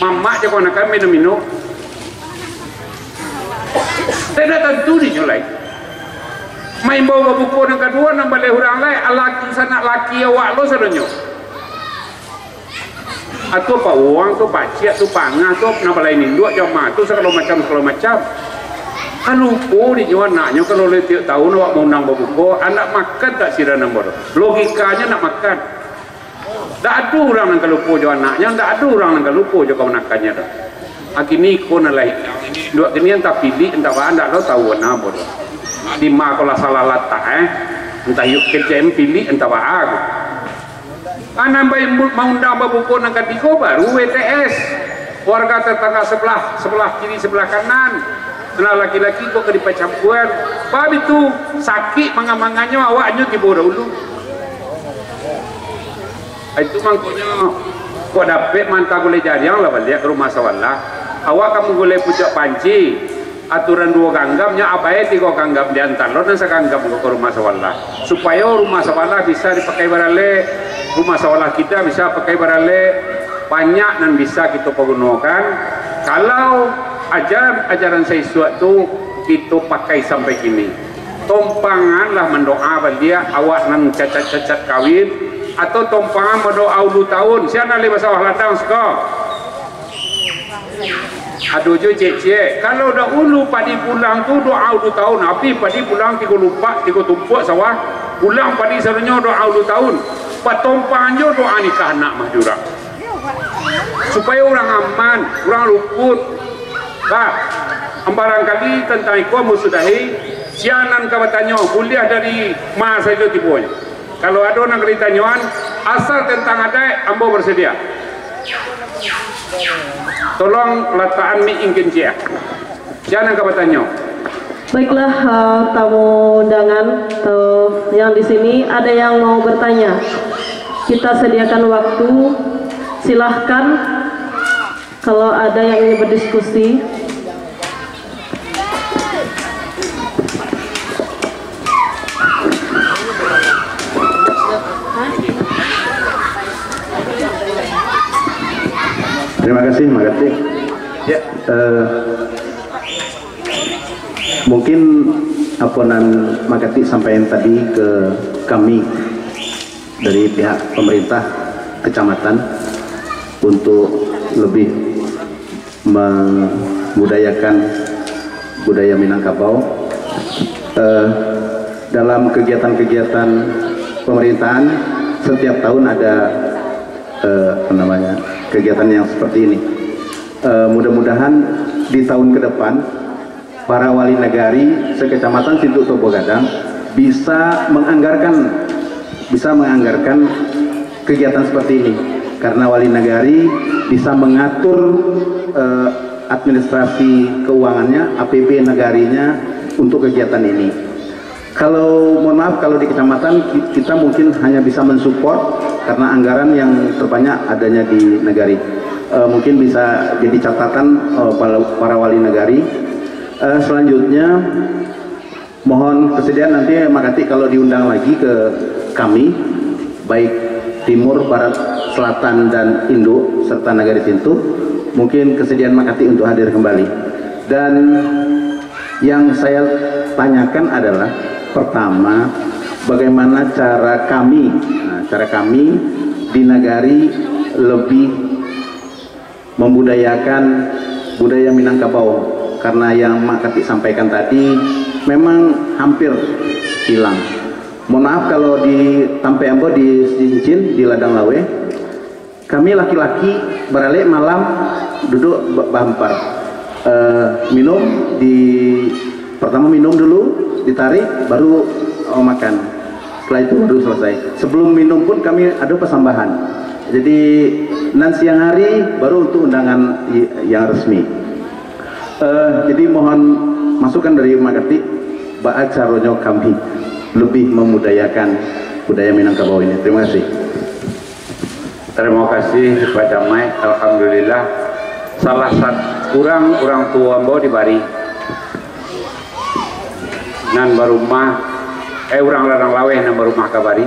mamak jo kamanakan minum-minum. Indak tantu dinyo lai. Maimbau babuko nan kaduo, nan baleh urang lai, alaki sanak laki awak lo sadonyo. Atau pauang, tu paciak, tu pangah, tu nan balain induak, jamaah tu sagalo macam, sagalo macam. Kan lupo dinyo anaknyo, kalau lah tiok taun awak maundang babuko, andak makan tak siranan bodoh. Logikanyo nak makan. Ndak ado urang nan ka lupo jo anaknyo, ndak ado urang nan ka lupo jo kamanakannyo doh. Akini iko nan lah hidang, induak kini antah pilik, antah baa, ndak lo tau bana bodoh. Di ma ko lah salah latak, eh. Antah yuk kecek pilik, antah baa ko. Anan bai mu-, maundang babuko nan katigo, baru W T S. Warga tetangga sebelah, sebelah kiri, sebelah kanan. Nah, laki-laki kok ka dipacampuan. Bab itu, sakik manga-mangannyo, awaknyo tibo dahulu. Itu mangkonyo, kok dapek manta gulai jariang lah baliak ka rumah sawalah. Awak ka manggulai pucuak panci. Aturan duo ganggam, nyo abai tigo ganggam, di antalo nan saganggam ko ka rumah sawalah. Supayo rumah sawalah bisa dipakai baralek, rumah sawalah kita bisa pakai baralek, banyak nan bisa kito pagunokan. Kalau ajaran-ajaran saisuak tu kito pakai sampai kini. Tompangan lah mandoa baliak awak nan cacat-cacat kawin, atau tompangan mandoa ulu taun, sia nan lai basawah ladang siko. Ado juo ciek-ciek. Kalau dahulu padi pulang tu doa ulu taun, abih padi pulang tigo lumpak, tigo tumpuak sawah, pulang padi sadonyo doa ulu taun. Patompangan juo doa nikah anak mah di urang. Supayo urang aman, urang luput. Bah, barangkali tantang iko ambo sudahi, sia nan ka batanyo, buliah dari ma sajo tibonyo. Kalau ado nan ka ditanyoan, asal tantang adaik, ambo basadia. Tolong latakan mic ingkin ciek. Sia nan ka batanyo. Baiklah, eh, tamu undangan, eh, yang di sini ada yang mau bertanya. Kita sediakan waktu, silahkan kalau ada yang ingin berdiskusi. Terima kasih, Mak Katik. Ya. Eh, mungkin apo nan Mak Katik sampaikan tadi ke kami dari pihak pemerintah kecamatan untuk lebih membudayakan budaya Minangkabau. Eh, dalam kegiatan-kegiatan pemerintahan, setiap tahun ada, eh, apa namanya, kegiatan yang seperti ini. Eh, mudah-mudahan di tahun ke depan, para wali nagari sekecamatan Sintuk Toboh Gadang bisa menganggarkan, bisa menganggarkan kegiatan seperti ini, karena wali nagari bisa mengatur, eh, administrasi keuangannya, A P B nagarinya untuk kegiatan ini. Kalau, mohon maaf, kalau di kecamatan ki-, kita mungkin hanya bisa mensupport karena anggaran yang terbanyak adanya di nagari. Eh, mungkin bisa jadi catatan, eh, para, para wali nagari. Eh, selanjutnya, mohon kesediaan nanti Mak Katik kalau diundang lagi ke kami, baik timur, barat, selatan, dan induk, serta Nagari Sintuk, mungkin kesediaan Mak Katik untuk hadir kembali. Dan yang saya tanyakan adalah, pertama, bagaimana cara kami, nah, cara kami di nagari lebih membudayakan budaya Minangkabau, karena yang Mak Katik sampaikan tadi memang hampir hilang. Mohon maaf kalau di tampek ambo di Sincin, di Ladang Laweh, kami laki-laki baralek malam duduk ba-, bahampar. Eh, minum di, pertama minum dulu, ditarik, baru, oh, makan. Setelah itu baru selesai. Sebelum minum pun kami ada persambahan. Jadi, nan siang hari baru untuk undangan i-, yang resmi. Eh, jadi mohon masukan dari Mak Katik, baa caronyo kami lebih membudayakan budaya Minangkabau ini. Terima kasih. Tarimo kasih Pak Camat. Alhamdulillah, salah satu urang, urang tuo ambo di Bari nan barumah, eh, urang Ladang Laweh nan barumah ka Bari,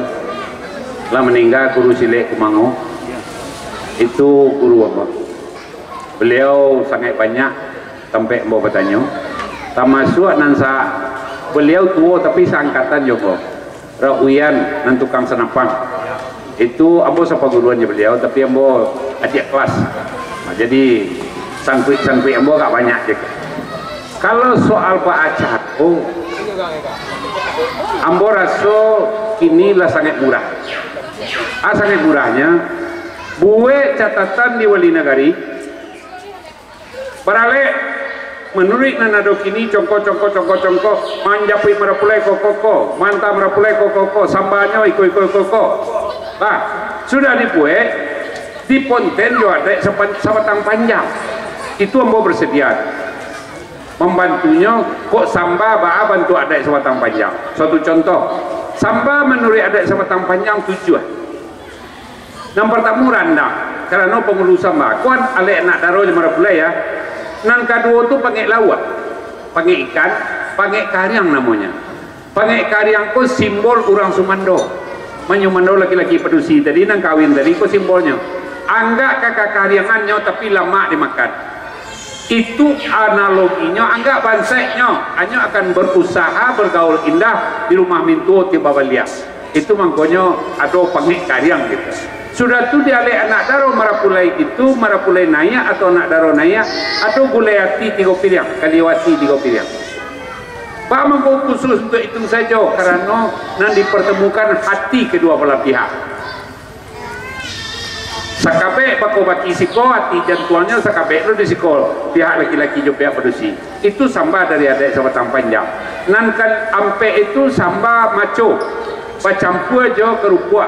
lah maningga, Guru Silek Kumango. Itu guru ambo. Baliau sangaik banyak tampek ambo batanyo, tamasuak nan sa-, baliau tuo tapi saangkatan jo ambo, Rok Wian nan tukang sanapang. Itu ambo sapaguruan jo baliau, tapi ambo adiak kelas. Nah, jadi sangkuik-sangkuik ambo agak banyak je. Kalau soal baacara, ambo raso kini lah sangaik murah. Ah, sangaik murahnyo, buek catatan di wali nagari, baralek manuruik nan ado kini, congko, congko, congko, congko, manjapuik marapulai ko, ko, ko, maanta marapulai ko, ko, ko, sambanyo iko, iko, iko, ko. Bah, sudah dibuek, diponten jo adaik sapan-, sabatang panjang. Itu ambo bersedia. Mambantunyo, kok samba baa bantuak adaik sabatang panjang. Suatu contoh, samba manuruik adaik sabatang panjang tujuah. Nan partamo randah, karano pangulu samba, kuan alek anak daro jo marapulai, ya. Nan kaduo tu pangek lauak, pangek ikan, pangek kariang namonyo. Pangek kariang ko simbol urang sumando. Manyumando laki-laki padusi tadi, nan kawin tadi, ko simbolnyo. Anggak ka kakariangannyo, tapi lamak dimakan. Itu analoginyo, anggak bansaiknyo, anyo akan berusaha bergaul indah di rumah mintuo tibo baliak. Itu mangkonyo ado pangek kariang gitu. Sudah tu dialek anak daro marapulai itu, marapulai naiak atau anak daro naiak, ado gulai ati tigo piriang, kaliau ati tigo piriang. Baa mangko khusus untuak itu sajo, karano nan dipartamukan hati kedua balah pihak. Sakabek bako baki siko, ati jantuangnyo sakabek lo di siko, pihak laki-laki jo pihak padusi. Itu samba dari adaik sabatang panjang. Nan ka ampek itu samba maco, bacampua jo karupuak.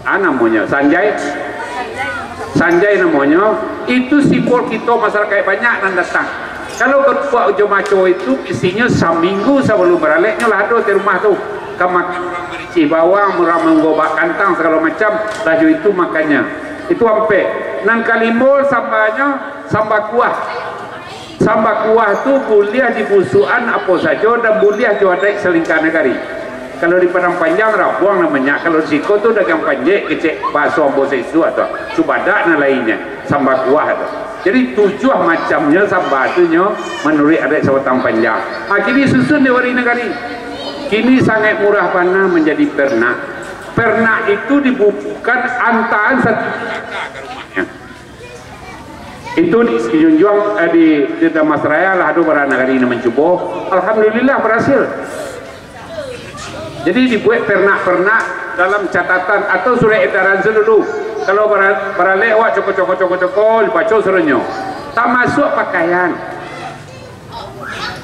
Ah, namonyo sanjai. Sanjai namonyo, itu simbol kito masarakaik banyak nan datang. Kalau karupuak jo maco itu, biasanyo saminggu sabalum baraleknyo lah ado di rumah tu. Ka makan urang maricih bawang, urang manggobak kantang, sagalo macam, lah jo itu makannyo. Itu ampek. Nan kalimo sambanyo, samba kuah. Samba kuah tu buliah di busukan apo sajo, dan buliah jo adaik salingka nagari. Kalau di Padang Panjang, rabuang namonyo. Kalau di siko tu dagang panjek, kecek bahaso ambo saisuak tu. Cubadak nan lainnyo, samba kuah tu. Jadi, tujuah macamnyo samba tu nyo manuruik adaik sabatang panjang. Ha, kini susun di wali nagari. Kini sangaik murah bana manjadi pernak. Pernak itu dibubukan antaan satu. Itu di Sijunjuang, eh, di, di Dharmasraya lah ado bara nagari nan mancubo. Alhamdulillah, barasil. Jadi, dibuek pernak-pernak dalam catatan atau surek edaran sadulu. Kalau bara-, baralek awak coko-coko, coko-coko, dibaco suratnyo. Tamasuak pakaian.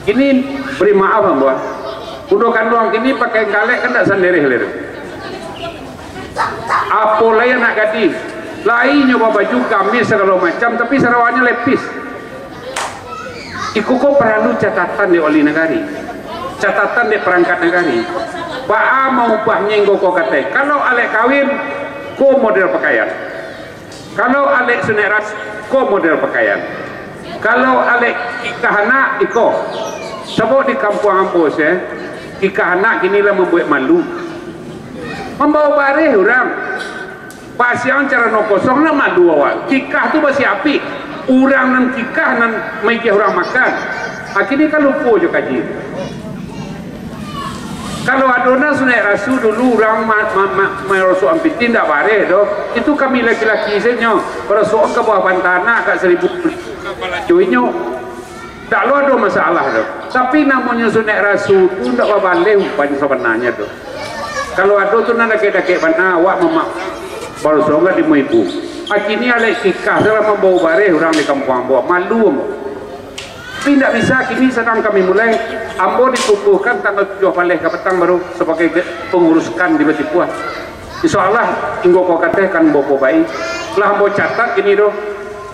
Kini, bari maaf, ambo. Bundo kanduang kini pakai kalek kan ndak sandereh lai tu. Apo lai anak gadih, lai nyo babaju gamis sagalo macam, tapi sarawaknyo lepis. Iko ko paralu catatan dek wali nagari, catatan dek parangkat nagari. Baa maubahnyo inggo ko kateh. Kalau alek kawin, ko model pakaian. Kalau alek sunaik rasul, ko model pakaian. Kalau alek kikah anak, iko. Sabab di kampuang ambo se, kikah anak kini lah mambuek malu. Mambawa bareh urang. Pasiang carano kosong, nak malu awak. Kikah tu basiapik. Urang nan kikah nan maigeh urang makan. Kini ka lupo jo kaji. Kalau ado nan sunaik rasul dulu, urang ma-, ma-, ma-, marosok ampiti, indak bareh doh. Itu kami laki-laki sajo, marosok ka bawah pantanak, ka Saribu, ka Balajo inyo. Indak lo ado masalah doh. Tapi namonyo sunaik rasul tu indak babaleh umpan sabananyo tu. Kalau ado tu nan dakek-dakek bana, awak mamak barosok ka limo ibu. Kini alek kikah tu lah mambawa bareh urang di kampuang ambo. Malu ambo. Tapi indak bisa, kini sadang kami mulai. Ambo dikukuhkan tanggal tujuah baleh ka patang baru sabagai ge-, pangurus kan di Batipuah. Insya Allah, inggo ko kateh kan ambo pobai. Lah ambo catat kini tu.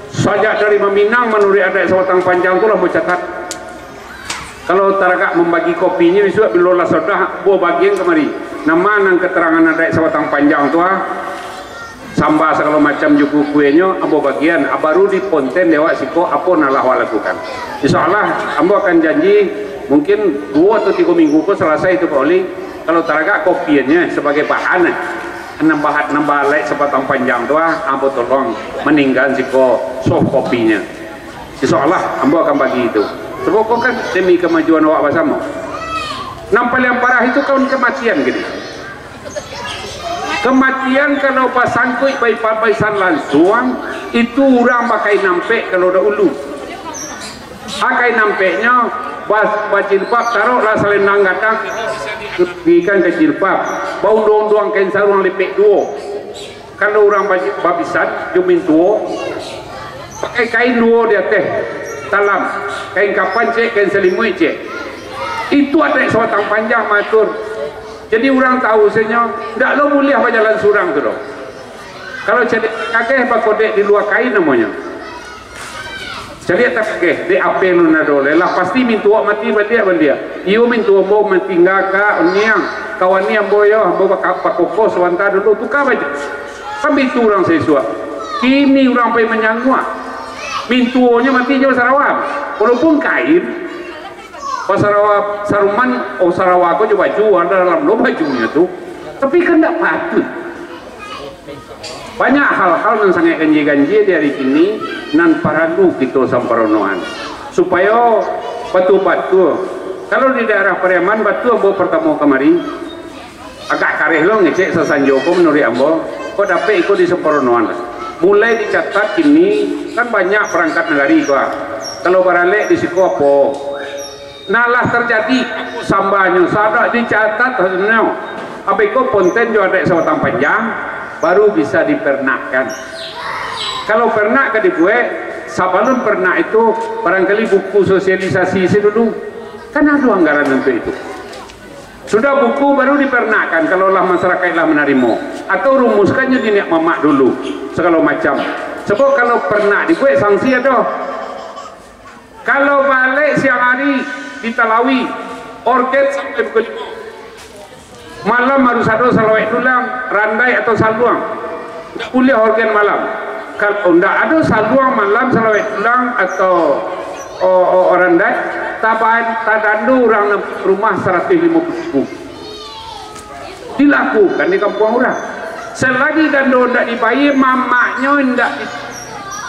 Sajak dari maminang manuruik adaik sabatang panjang tu lah ambo catat. Kalau taragak mambagi kopinyo, bisuak bilo lah sodah, ambo bagian kamari. Nama nan katarangan adaik sabatang panjang tu, ah? Samba sagalo macam jo kukuenyo, ambo bagian, ah, baru diponten dek awak siko, apo nan lah awak lakukan. Insya Allah, ambo akan janji, mungkin duo atau tigo minggu ko salasai tu, Pak Oli. Kalau taragak kopiannyo sabagai bahan, eh, nambah, nambah alek sabatang panjang tu, ah, ambo tolong maninggan siko soft kopinyo. Insya Allah, ambo akan bagi itu. Sabab ko kan demi kamajuan awak basamo. Nan paliang parah itu kan kamatian kini. Kamatian kalau basangkuik baisan-baisan lansuang, itu urang bakain ampek kalau dahulu. Ah, kain ampeknyo, bas-, bajilbab, taroklah salendang gadang, ikan ka jilbab, baunduang-unduang kain saruang lipek duo. Kalau urang baji-, babisan, jo mintuo, pakai kain duo di ateh, talam, kain kapan ciek, kain salimuik ciek. Itu adaik sabatang panjang maatur. Jadi urang tahu sajo, ndak lo buliah bajalan surang tu doh. Kalau caliak takageh, bakodek di lua kain namonyo. Caliak takageh, dek apo nan ado lai lah, pasti mintuo mati baliak-baliak. Iyo mintuo ambo matingga ka niang, kawan ni ambo yo, ambo baka-, bakoko sabanta dulu, tuka baju. Kan bitu urang saisuak. Kini urang pai manyanguak. Mintuonyo mati jo sarawa. Walaupun kain, pasarawa saruman, oh, sarawa ko jo baju, ado dalam lo bajunyo tu. Tapi kan ndak patuik. Banyak hal-hal nan sangaik ganjia-ganjia di ari kini nan paralu kito samparonoan, supayo batua-batua. Kalau di daerah Pariaman, batua ambo partamo kamari, agak kareh lo ngecek sasanjo ko, manuruik ambo, kok dapek iko disamparonoan. Mulai dicatat kini, kan banyak parangkat nagari ko, ah. Kalau baralek di siko apo, Nah, lah tarjadi sambanyo, sadak dicatat hasilnyo. Abih ko ponten jo adaik sabatang panjang, baru bisa dipernakkan. Kalau pernak ka dibuek, sabalun pernak itu, barangkali buku sosialisasi se dulu. Kan ado anggaran untuak itu. Sudah buku, baru dipernakkan, kalau lah masarakaik lah manarimo. Atau rumuskannyo di niak mamak dulu, sagalo macam. Sabab kalau pernak dibuek, sanksi ado. Kalau baralek siang ari di Talawi, orgen sampai pukul limo. Malam harus ado salawek dulang, randai atau saluang. Ndak buliah orgen malam. Kalau ndak ado saluang malam, salawek dulang atau, o, o, randai, taban-, tadando urang nan rumah saratuih limo puluah ribu. Dilakukan di kampuang urang. Salagi dando indak dibayie, mamaknyo indak di-,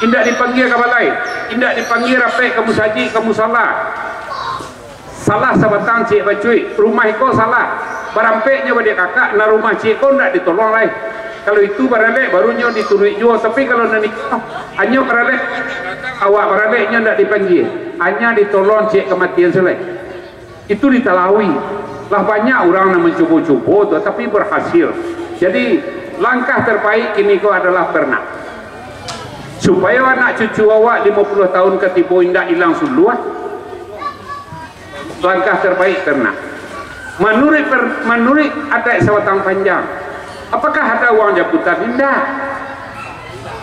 indak dipanggia ka balai, indak dipanggia rapek ka musajik, ka musala. Salah sabatang ciek bacuik, rumah iko salah. Barampeknyo badiak kakak, nan rumah ciek ko indak ditolong lai. Kalau itu baralek, baru nyo dituruik juo. Tapi kalau nan iko, hanyo baralek, awak baralek nyo indak dipanggia. Hanyo ditolong ciek kamatian se lai. Itu di Talawi. Lah banyak urang nan mancubo-cubo tu, tapi barhasil. Jadi, langkah tarbaik kini ko adalah pernak. Supayo anak cucu awak limo puluah tahun ka tibo indak ilang suluah, langkah tarbaik pernak. Manuruik per-, manuruik adaik sabatang panjang, apakah ada uang japutan? Indak.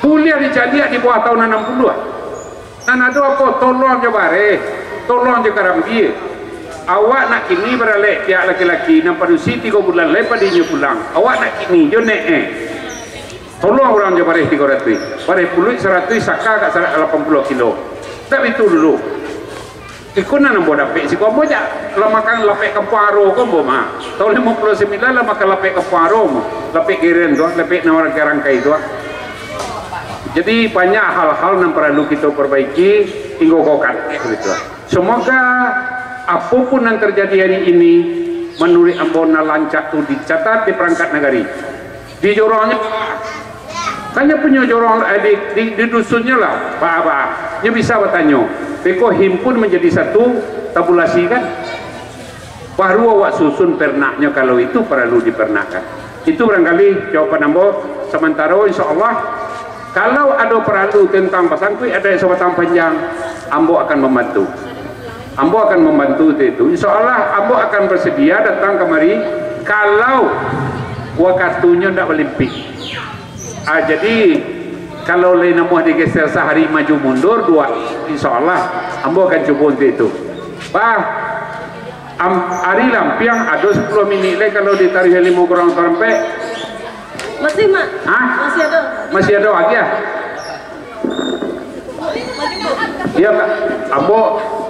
Buliah dicaliak di bawah tahun anam puluah. Nan ado apo, tolong jo bareh, tolong jo karambia. Awak nak kini baralek pihak laki-laki, nan padusi tigo bulan lai padinyo pulang. Awak nak kini jo nek, eh. Tolong urang jo bareh tigo ratuih. Bareh puluik saratuih, saka ka sarato lapan puluah kilo. Ndak bitu dulu. Iko nan ambo dapek siko, ambo jak lah makan lapek kampuang aro ko ambo mah. Tahun limo puluah sambilan lah makan lapek kampuang aro mah. Lapek geren tu, lapek nan rangkai-rangkai tu. Jadi, banyak hal-hal nan paralu kito parbaiki, tinggo ko katek gitu. Semoga, apo pun nan tarjadi ari ini, manuruik ambo nan rancak tu dicatat di parangkat nagari. Di jorongnyo, kan nyo punyo jorong, eh, di, di, di dusunnyo lah, baa-baa. Nyo bisa batanyo, beko himpun manjadi satu, tabulasikan. Baru awak susun pernaknyo, kalau itu paralu dipernakkan. Itu barangkali jawaban ambo samantaro, insya Allah. Kalau ado paralu tentang basangkuik adaik sabatang panjang, ambo akan mambantu. Ambo akan mambantu tu itu. Insya Allah, ambo akan basadia datang kamari, kalau wakatunyo ndak balimpik. Ah, jadi, kalau lai namuah digeser sahari maju mundur, dua, insya Allah, ambo akan cubo untuak itu. Bah, am-, ari lampiang ado sapuluah minik lai kalau ditaruih limo kurang parampek. Masih, Mak. Hah? Masih ado. Masih ado lagi, ah? Iyo, Kak. Ambo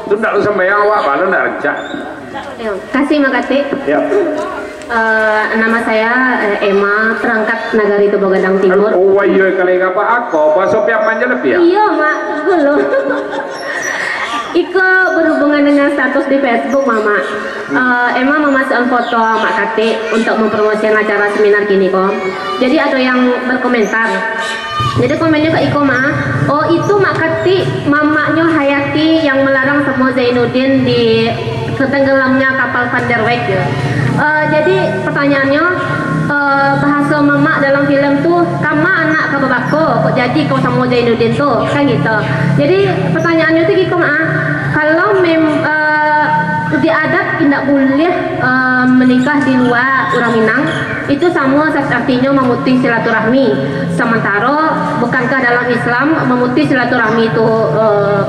tu ndak sumbayang awak, balo ndak rancak. Yo, kasih, Mak Katik. Yo. Eh, nama saya, eh, Emma, perangkat Nagari Tuboh Gadang Timur. Oh, iyo, kalau apa ako, bahaso Piaman je lah, Piak. Iyo, Mak. Belum. Iko berhubungan dengan status di Facebook, Mama. Eh, Emma memasukkan foto Mak Katik untuk mempromosikan acara seminar kini ko. Jadi, ada yang berkomentar, Jadi komennyo ka iko, Mak. Oh, itu Mak Katik, mamaknyo Hayati yang melarang samo Zainuddin di ketenggelamnya kapal Van der Wijk, yo. Eh, jadi pertanyaannyo, eh, bahaso mamak dalam filem tu, kama anak ka babako, kok jadi kau samo Zainuddin tu, kan gitu. Jadi pertanyaannyo tu giko, Mak. Kalau mem, eh, di adat indak buliah, eh, menikah di luar urang Minang, itu samo sa-, artinyo mamutuih silaturahmi. Samantaro, bukankah dalam Islam mamutuih silaturahmi itu, eh,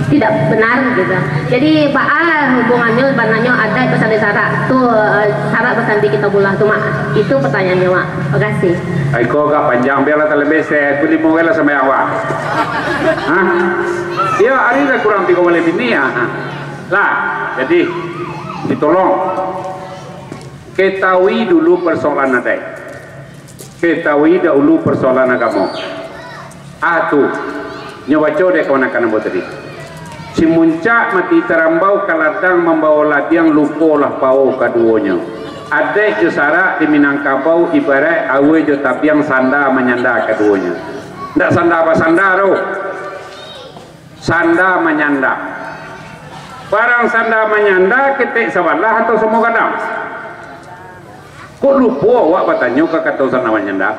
tidak benar gitu? Jadi, baa hubungannyo sabananyo adaik basandi sarak tu, eh, sarak basandi kitabullah tu, Mak? Itu pertanyaannyo, Mak. Makasih. Iko agak panjang, biarlah talebih se-, pukul limo lah sampai awak. Hah? Iyo, ari lah kurang tigo baleh minit, ya. Lah, jadi, ditolong. Ketahui dulu persoalan adaik. Ketahui dahulu persoalan agamo. Ah, tu. Nyo baco dek kamanakan ambo tadi. Simuncak mati tarambau, ka ladang mambawo ladiang, lupolah pao kaduonyo. Adaik jo sarak di Minangkabau ibaraik aua jo tabiang, sanda manyanda kaduonyo. Ndak sanda basanda doh. Sanda manyanda. Barang sanda manyanda, ketek sabalah atau samo gadang? Kok lupo awak batanyo ka kato sanda manyanda?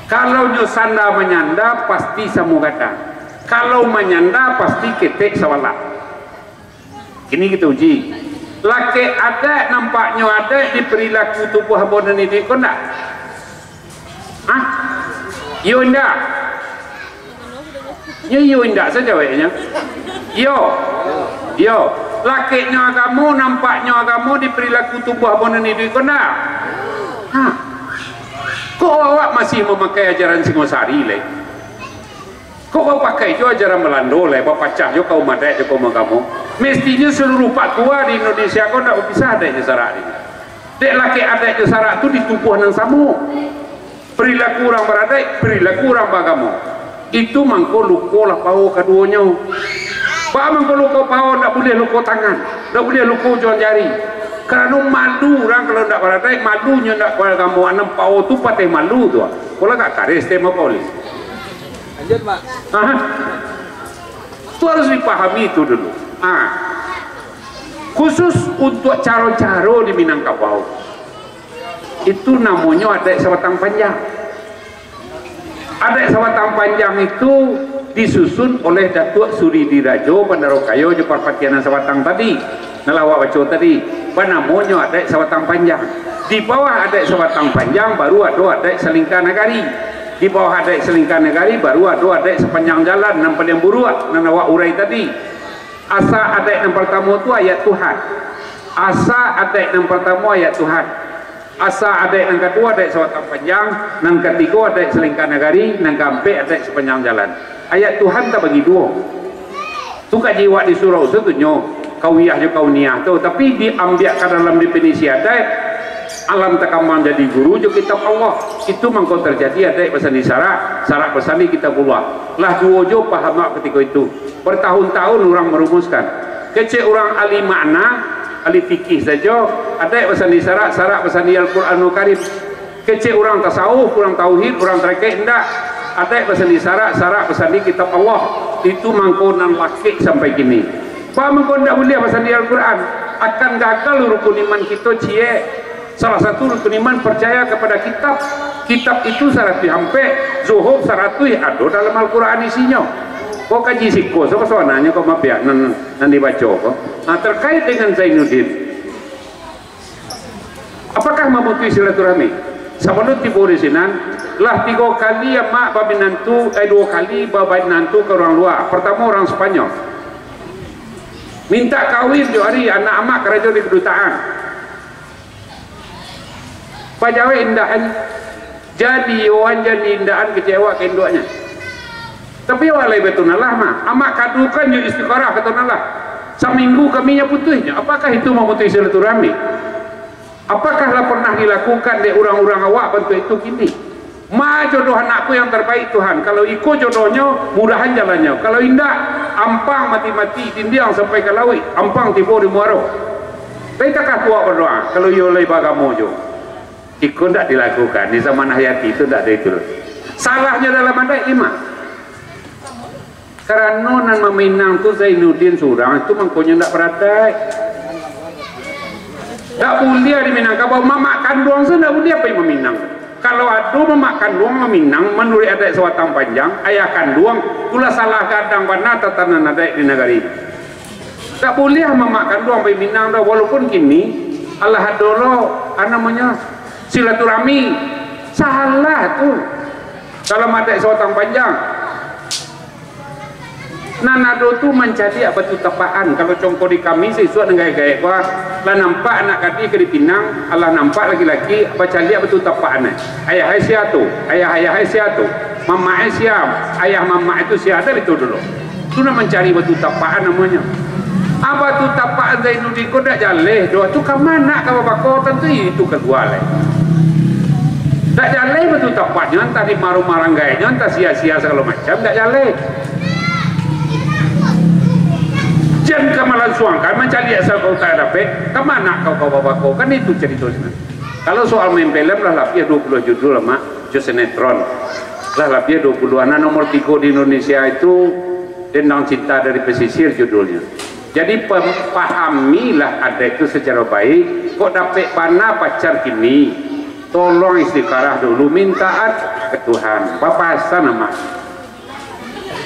Kalau nyo sanda manyanda, pasti samo gadang. Kalau manyanda, pasti ketek sabalah. Kini kito uji. Lakek adaik, nampaknyo adaik di perilaku tubuah ambo nan iduik ko ndak? Hah? Iyo indak? Yo, iyo indak sajo jaweknyo. Iyo. Iyo. Lakeknyo agamo, nampaknyo agamo di perilaku tubuah ambo nan iduik ko ndak? Hah? Kok awak masih mamakai ajaran Singosari lai? Kok bapakai jo ajaran Balando lai, bapacah jo kaum adaik jo kaum agamo? Mestinyo saluruah patua di Indonesia ko ndak bapisah adaik jo sarak ni. Dek lakek adaik jo sarak tu di tubuah nan samo. Perilaku urang baradaik, perilaku urang baagamo. Itu mangko lukolah pao kaduonyo. Baa mangko luko pao, ndak buliah luko tangan, ndak buliah luko ujuang jari. Karano malu urang kalau ndak baradaik, malunyo ndak baagamo, anam pao tu pateh malu tu. Kolah gak kares teh mah polis. Lanjut, Mak. Aha. Itu harus dipahami itu dulu. Ah. Khusus untuk caro-caro di Minangkabau. Itu namonyo adaik sabatang panjang. Adaik sabatang panjang itu disusun oleh Datuak Suri Dirajo Bandaro Kayo jo Parpatianan Sabatang tadi. Nan lah awak baco tadi, banamonyo adaik sabatang panjang. Di bawah adaik sabatang panjang, baru ado adaik salingka nagari. Di bawah adaik salingka nagari, baru ado adaik sapanjang jalan, nan paliang buruak, nan awak urai tadi. Asa adaik nan partamo tu ayat Tuhan. Asa adaik nan partamo ayat Tuhan. Asa adaik nan kaduo adaik sabatang panjang, nan katigo adaik salingka nagari, nan kaampek adaik sapanjang jalan. Ayat Tuhan tabagi duo. Tu kaji awak di surau tu, tu nyo, kawiah jo kauniah tu. Tapi diambiak ka dalam definisi adaik, alam takambang jadi guru jo kitab Allah. Itu mangko tarjadi adaik basandi sarak, sarak basandi kitabullah. Lah duo jo paham awak katiko itu. Bertahun-tahun urang marumuskan. Kecek urang ahli makna, ahli fikih sajo, adaik basandi sarak, sarak basandi Al-Quranul Karim. Kecek urang tasawuf, urang tauhid, urang tarekat, indak. Adaik basandi sarak, sarak basandi kitab Allah. Itu mangko nan lakek sampai kini. Baa mangko ndak buliah basandi Al-Quran? Akan gagal rukun iman kito, ciek. Salah satu rukun iman percaya kepada kitab. Kitab itu saratuih ampek, zuhuf saratuih ado dalam Al-Quran isinyo. Ko kaji siko, so, sabananyo ko mabiak nan, nan dibaco ko. Nah, terkait dengan Zainuddin. Apakah mamutuih silaturahmi? Sabalun tibo di sinan, lah tigo kali amak baminantu, eh, duo kali baminantu ka urang lua. Partamo urang Spanyol. Mintak kawin jo ari anak amak karajo di kedutaan. Pajawek indak an, jadi oan jadi indak an kecewa ka induaknyo. Tapi awak lai batunangan mah, amak kadukan jo istikharah ka tunangan. Saminggu kami nyo putuihnyo, apakah itu mamutuih silaturahmi? Apakah lah pernah dilakukan dek urang-urang awak bantuak itu kini? Ma jodoh anakku yang terbaik, Tuhan. Kalau iko jodohnyo, mudahan jalannyo. Kalau indak, ampang mati-mati, dindiang sampai ka lauik, ampang tibo di muaro. Lai takah tu awak badoa, kalau iyo lai baagamo jo. Iko ndak dilakukan, di zaman Hayati tu ndak ado itu. Salahnyo dalam adaik limo. Karano nan maminang tu Zainuddin surang, itu mangkonyo ndak baradaik. Ndak buliah di Minangkabau, mamak kanduang se ndak buliah pai maminang. Kalau ado mamak kanduang maminang manuruik adaik Sabatang Panjang, ayah kanduang, tu lah salah gadang bana tatanan adaik di nagari. Ndak buliah mamak kanduang pai Minang doh, walaupun kini alah ado lo, a namonyo, silaturahmi. Salah tu. Dalam adaik Sabatang Panjang. Nan ado tu mancaliak batu tapaan. Kalau congko di kami, sisuak nan gaek-gaek ko, lah nampak anak gadih ka dipinang, alah nampak laki-laki, bacaliak batu tapaan, eh. Ayah ai sia tu, ayah ayah ai sia tu, mamak ai sia, ayah mamak ai tu sia, ado itu dulu. Tu nan mancari batu tapaan namonyo. Ah, batu tapaan Zainuddin ko dak jaleh doh, tu ka ma nak ka babako, tantu itu kalua lai. Dak jaleh batu tapaknyo, antah di maru maranggainyo, antah sia-sia sagalo macam, dak jaleh. Jan ka malansuangkan, mancaliak sabagai utak dapek, ka ma nak kau, kau babako, kan itu carito sinan. Kalau soal main film lah labiah duo puluah judul lah, Mak, jo sinetron. Lah labiah duo puluah, nah, nomor tigo di Indonesia itu Dendang Cinta dari Pesisir judulnyo. Jadi, pem-, pahamilah adaik tu sacaro baik. Kok dapek bana pacar kini, tolong istikharah dulu, mintaat ka Tuhan. Bapasan, Mak.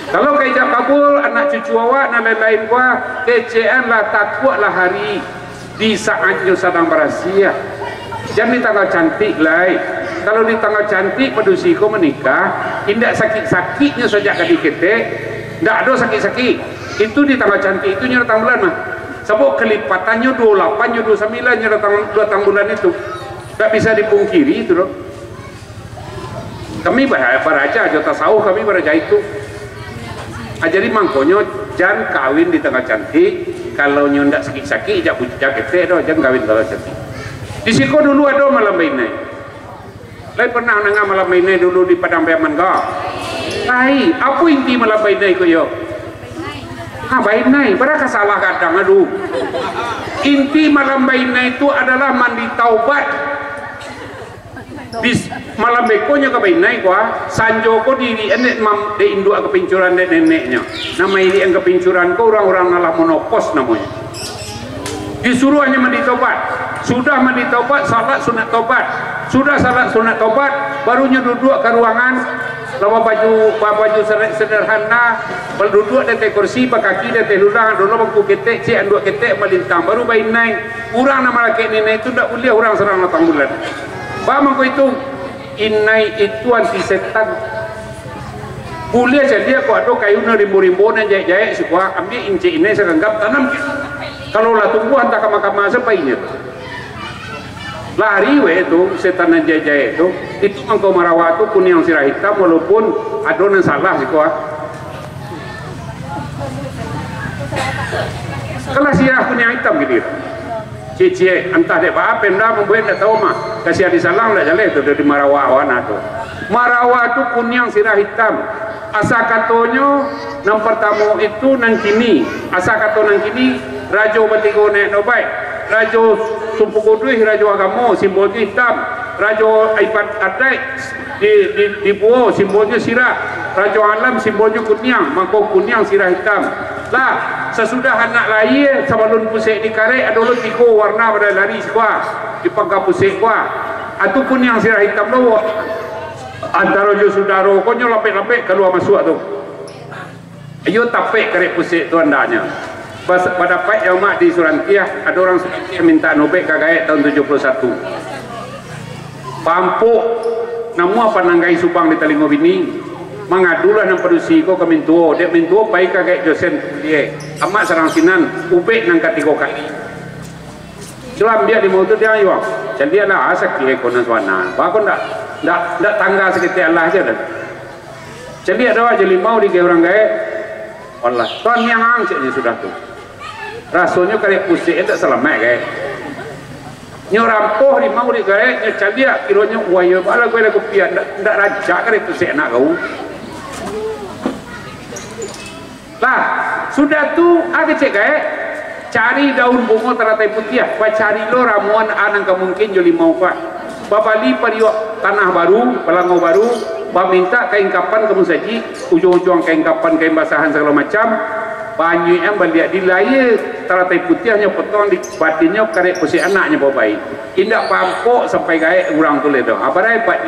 Kalau ka ijab kabul, anak cucu awak, nan lain-lain ko, kecekan lah, takuak lah hari di saatnyo sadang barasiah. Jan di tanggal cantik lai. Kalau di tanggal cantik padusi ko manikah, indak sakik-sakiknyo sajak gadih ketek, ndak ado sakik-sakik. Itu di tanggal cantik itu nyo datang bulan mah. Sabab kalipatannyo duo lapan jo duo sambilan nyo datang, datang bulan itu. Ndak bisa dipungkiri itu doh. Kami ba-, baraja jo tasawuf, kami baraja itu. Ah, jadi mangkonyo jan kawin di tanggal cantik, kalau nyo ndak sakik-sakik, jak bu-, jak ketek doh, jan kawin tanggal cantik. Di siko dulu ado malam bainai. Lai pernah nanga malam bainai dulu di Padang Pariaman ko? Lai, apo inti malam bainai ko yo? Ha, bainai, padahal ka salah gadang, aduh. Inti malam bainai tu adalah mandi taubat. Bis-, malam bekonyo ka bainai ko, sanjo ko diirikan dek mam-, dek induak kapincuran, dek neneknyo. Nan mairikan kapincuran ko urang-urang nan lah monopos namonyo. Disuruahnyo mandi taubat. Sudah mandi taubat, salat sunat taubat. Sudah salat sunat taubat, baru nyo duduak ka ruangan, lah babaju, babaju seder-, sederhana, baduduak di ateh kursi, bakaki di ateh lurang, ado lo bangku ketek, ciek anduak ketek malintang, baru bainai. Urang nan malakek inai tu ndak buliah urang sadang datang bulan. Paham angku itu? Inai itu anti setan. Buliah sadia kok ado kayu nan rimbo-rimbo, nan jaek-jaek siko, ambiak incek inai saganggam, tanam. Kalau lah tumbuah, antah kama-kama sapainyo tu. Lari we tu setan nan jaek-jaek tu. Itu mangko marawa tu kuniang sirah itam, walaupun ado nan salah siko, ah. Kalau sirah kuniang itam gini. Ciek-ciek, antah dek baa Pemda mambuek, ndak tahu mah. Kasian di Salang ndak jaleh tu, dari Marawa wana tu. Marawa tu kuniang sirah itam. Asa katonyo, nan partamo itu nan kini. Asa kato nan kini, Rajo Batigo Naiak Nobaik, Rajo Sumpu Kuduih, Rajo Agamo, simbolnyo itam. Rajo Ipat Adaik, di, di, di Buo, simbolnyo sirah. Rajo Alam, simbolnyo kuniang, mangko kuniang sirah itam. Lah, sasudah anak lahia, sabalun pusek dikarek, ado lo tigo warna pado lari siko, di pangka pusek ko. Atu kuniang sirah itam lo. Antaro jo sudaro ko nyo lapek-lapek kalua masuak tu. Iyo tapek karek pusek tu andaknyo. Bas-, badapaik jo mak di Surantiah, ado urang Surantiah mintak nobek ka gaek tahun tujuah puluah satu. Pampuk, namuah pananggai subang di talingo bini. Mangadulah nan padusi ko ka mintuo, dek mintuo pai ka gaek Josen Kuliek. Amak sarang sinan, ubek nan katigo kali. Itulah ambiak limau tu, dia ayuang. Caliaklah, ah, sakik eko nan suana. Bako ndak, ndak, ndak tangga saketek alah je dah. Caliak dah aja limau di urang gaek. Walah, toniang ceknyo sudah tu. Rasonyo karek pusek tak salamaik gaek. Nyo rampoh limau di gaek, nyo caliak, kironyo, wah, iyo, bala gue lagu pian, ndak, ndak rancak karek pusek anak kau. Lah, sudah tu, ah, kecek gaek, cari daun bungo taratai putiah, bacari lo ramuan a nan ka mungkin jo limau ko. Babali pariuak tanah baru, palango baru, Bamintak kain kapan ka musajik, ujuang-ujuang kain kapan, kain basahan sagalo macam, banyuikan baliak di layie talatai putiahnyo, potong di batinnyo, karek pusek anaknyo babaik. Indak pampok sampai gaek urang tu lai doh. Apa dai, Pak?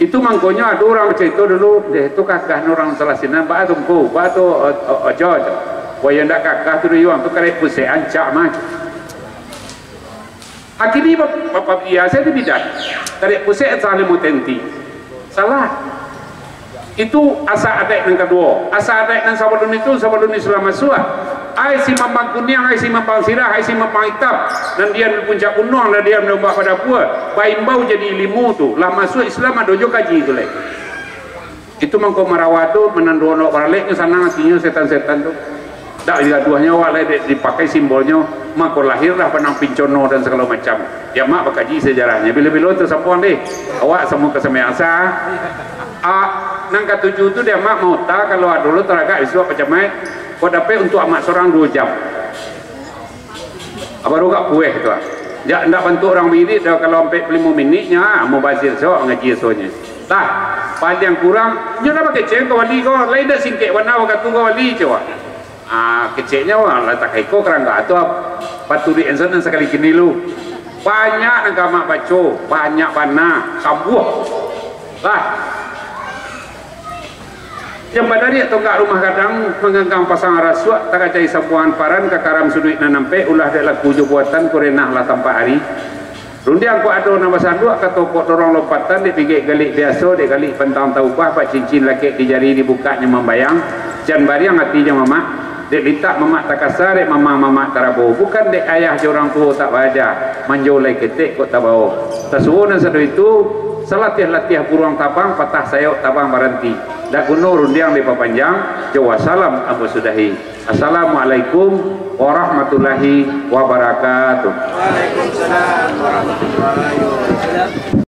Itu mangkonyo ado urang bacarito dulu, deh, tu kagah urang salah sinan, baa tu, Ngku, baa tu, o-, o-, ojo, ojo. Wah, yo ndak kagah tu, urang tu karek pusek ancak mah. Akini bap-, bapak biasa di bidan. Karek pusek salah limo tenti. Salah. Itu asa adaik nan kaduo. Asa adaik nan sabalun itu, sabalun Islam masuak. Ai si mambang kuniang, ai si mambang sirah, ai si mambang itam. Nan diam di puncak gunuang, nan diam di ombak badabua. Baimbau jadi ilimu tu. Lah masuak Islam ado jo kaji tu lai. Itu mangko marawa tu, mananduo onok baraleknyo sanang atinyo setan-setan tu. Dak digaduahnyo awak lai, dek dipakai simbolnyo, mangko lahirlah panang pincono dan sagalo macam. Yo, mak bakaji sejarahnyo. Bilo-bilo tu sampuang deh. Awak samo ka sambayang asa. Ah, nan katuju tu dek mak mauta, kalau ado lo taragak bisuak pacamai. Kok dapek untuak mak sorang duo jam. Baru agak pueh tu, ah. Jak, ndak bantuak urang wirid doh, kalau ampek puluah limo miniknyo, ah, mubazir sok ngaji esonyo. Tah, paliang kurang, nyo lah bakecek ka wali ko, lain dak singkek bana wakatu ka wali, coba. Ah, keceknyo, ah, lah takai ko karangga tu, ah, paturuik enson nan sakali kini lu. Banyak nan gamak baco, banyak bana, kambuah. Lah. Jan badariak tonggak rumah gadang, manganggang pasang rasuak, takacai sampuangan paran, kakaram suduik nan ampek, ulah dek laku jo buatan, kurenah lah tampak ari. Rundiang kok ado nan basanduak, kato kok dorong lompatan, dek pigek galik biaso, dek galik pantang taubah, bak cincin lakek di jari, dibukaknyo mambayang, jan bariang ati jo mamak. Dek litak mamak takasa, dek mamang mamak tarabo. Bukan dek ayah jo urang tuo tak baaja, manjo lai ketek kok tabao. Tasuo nan sado itu, salatiah-latiah buruang tabang, patah sayok tabang baranti. Dak guno rundiang dipapanjang, jo wassalam ambo sudahi. Assalamualaikum warahmatullahi wabarakatuh. Waalaikumsalam warahmatullahi wabarakatuh.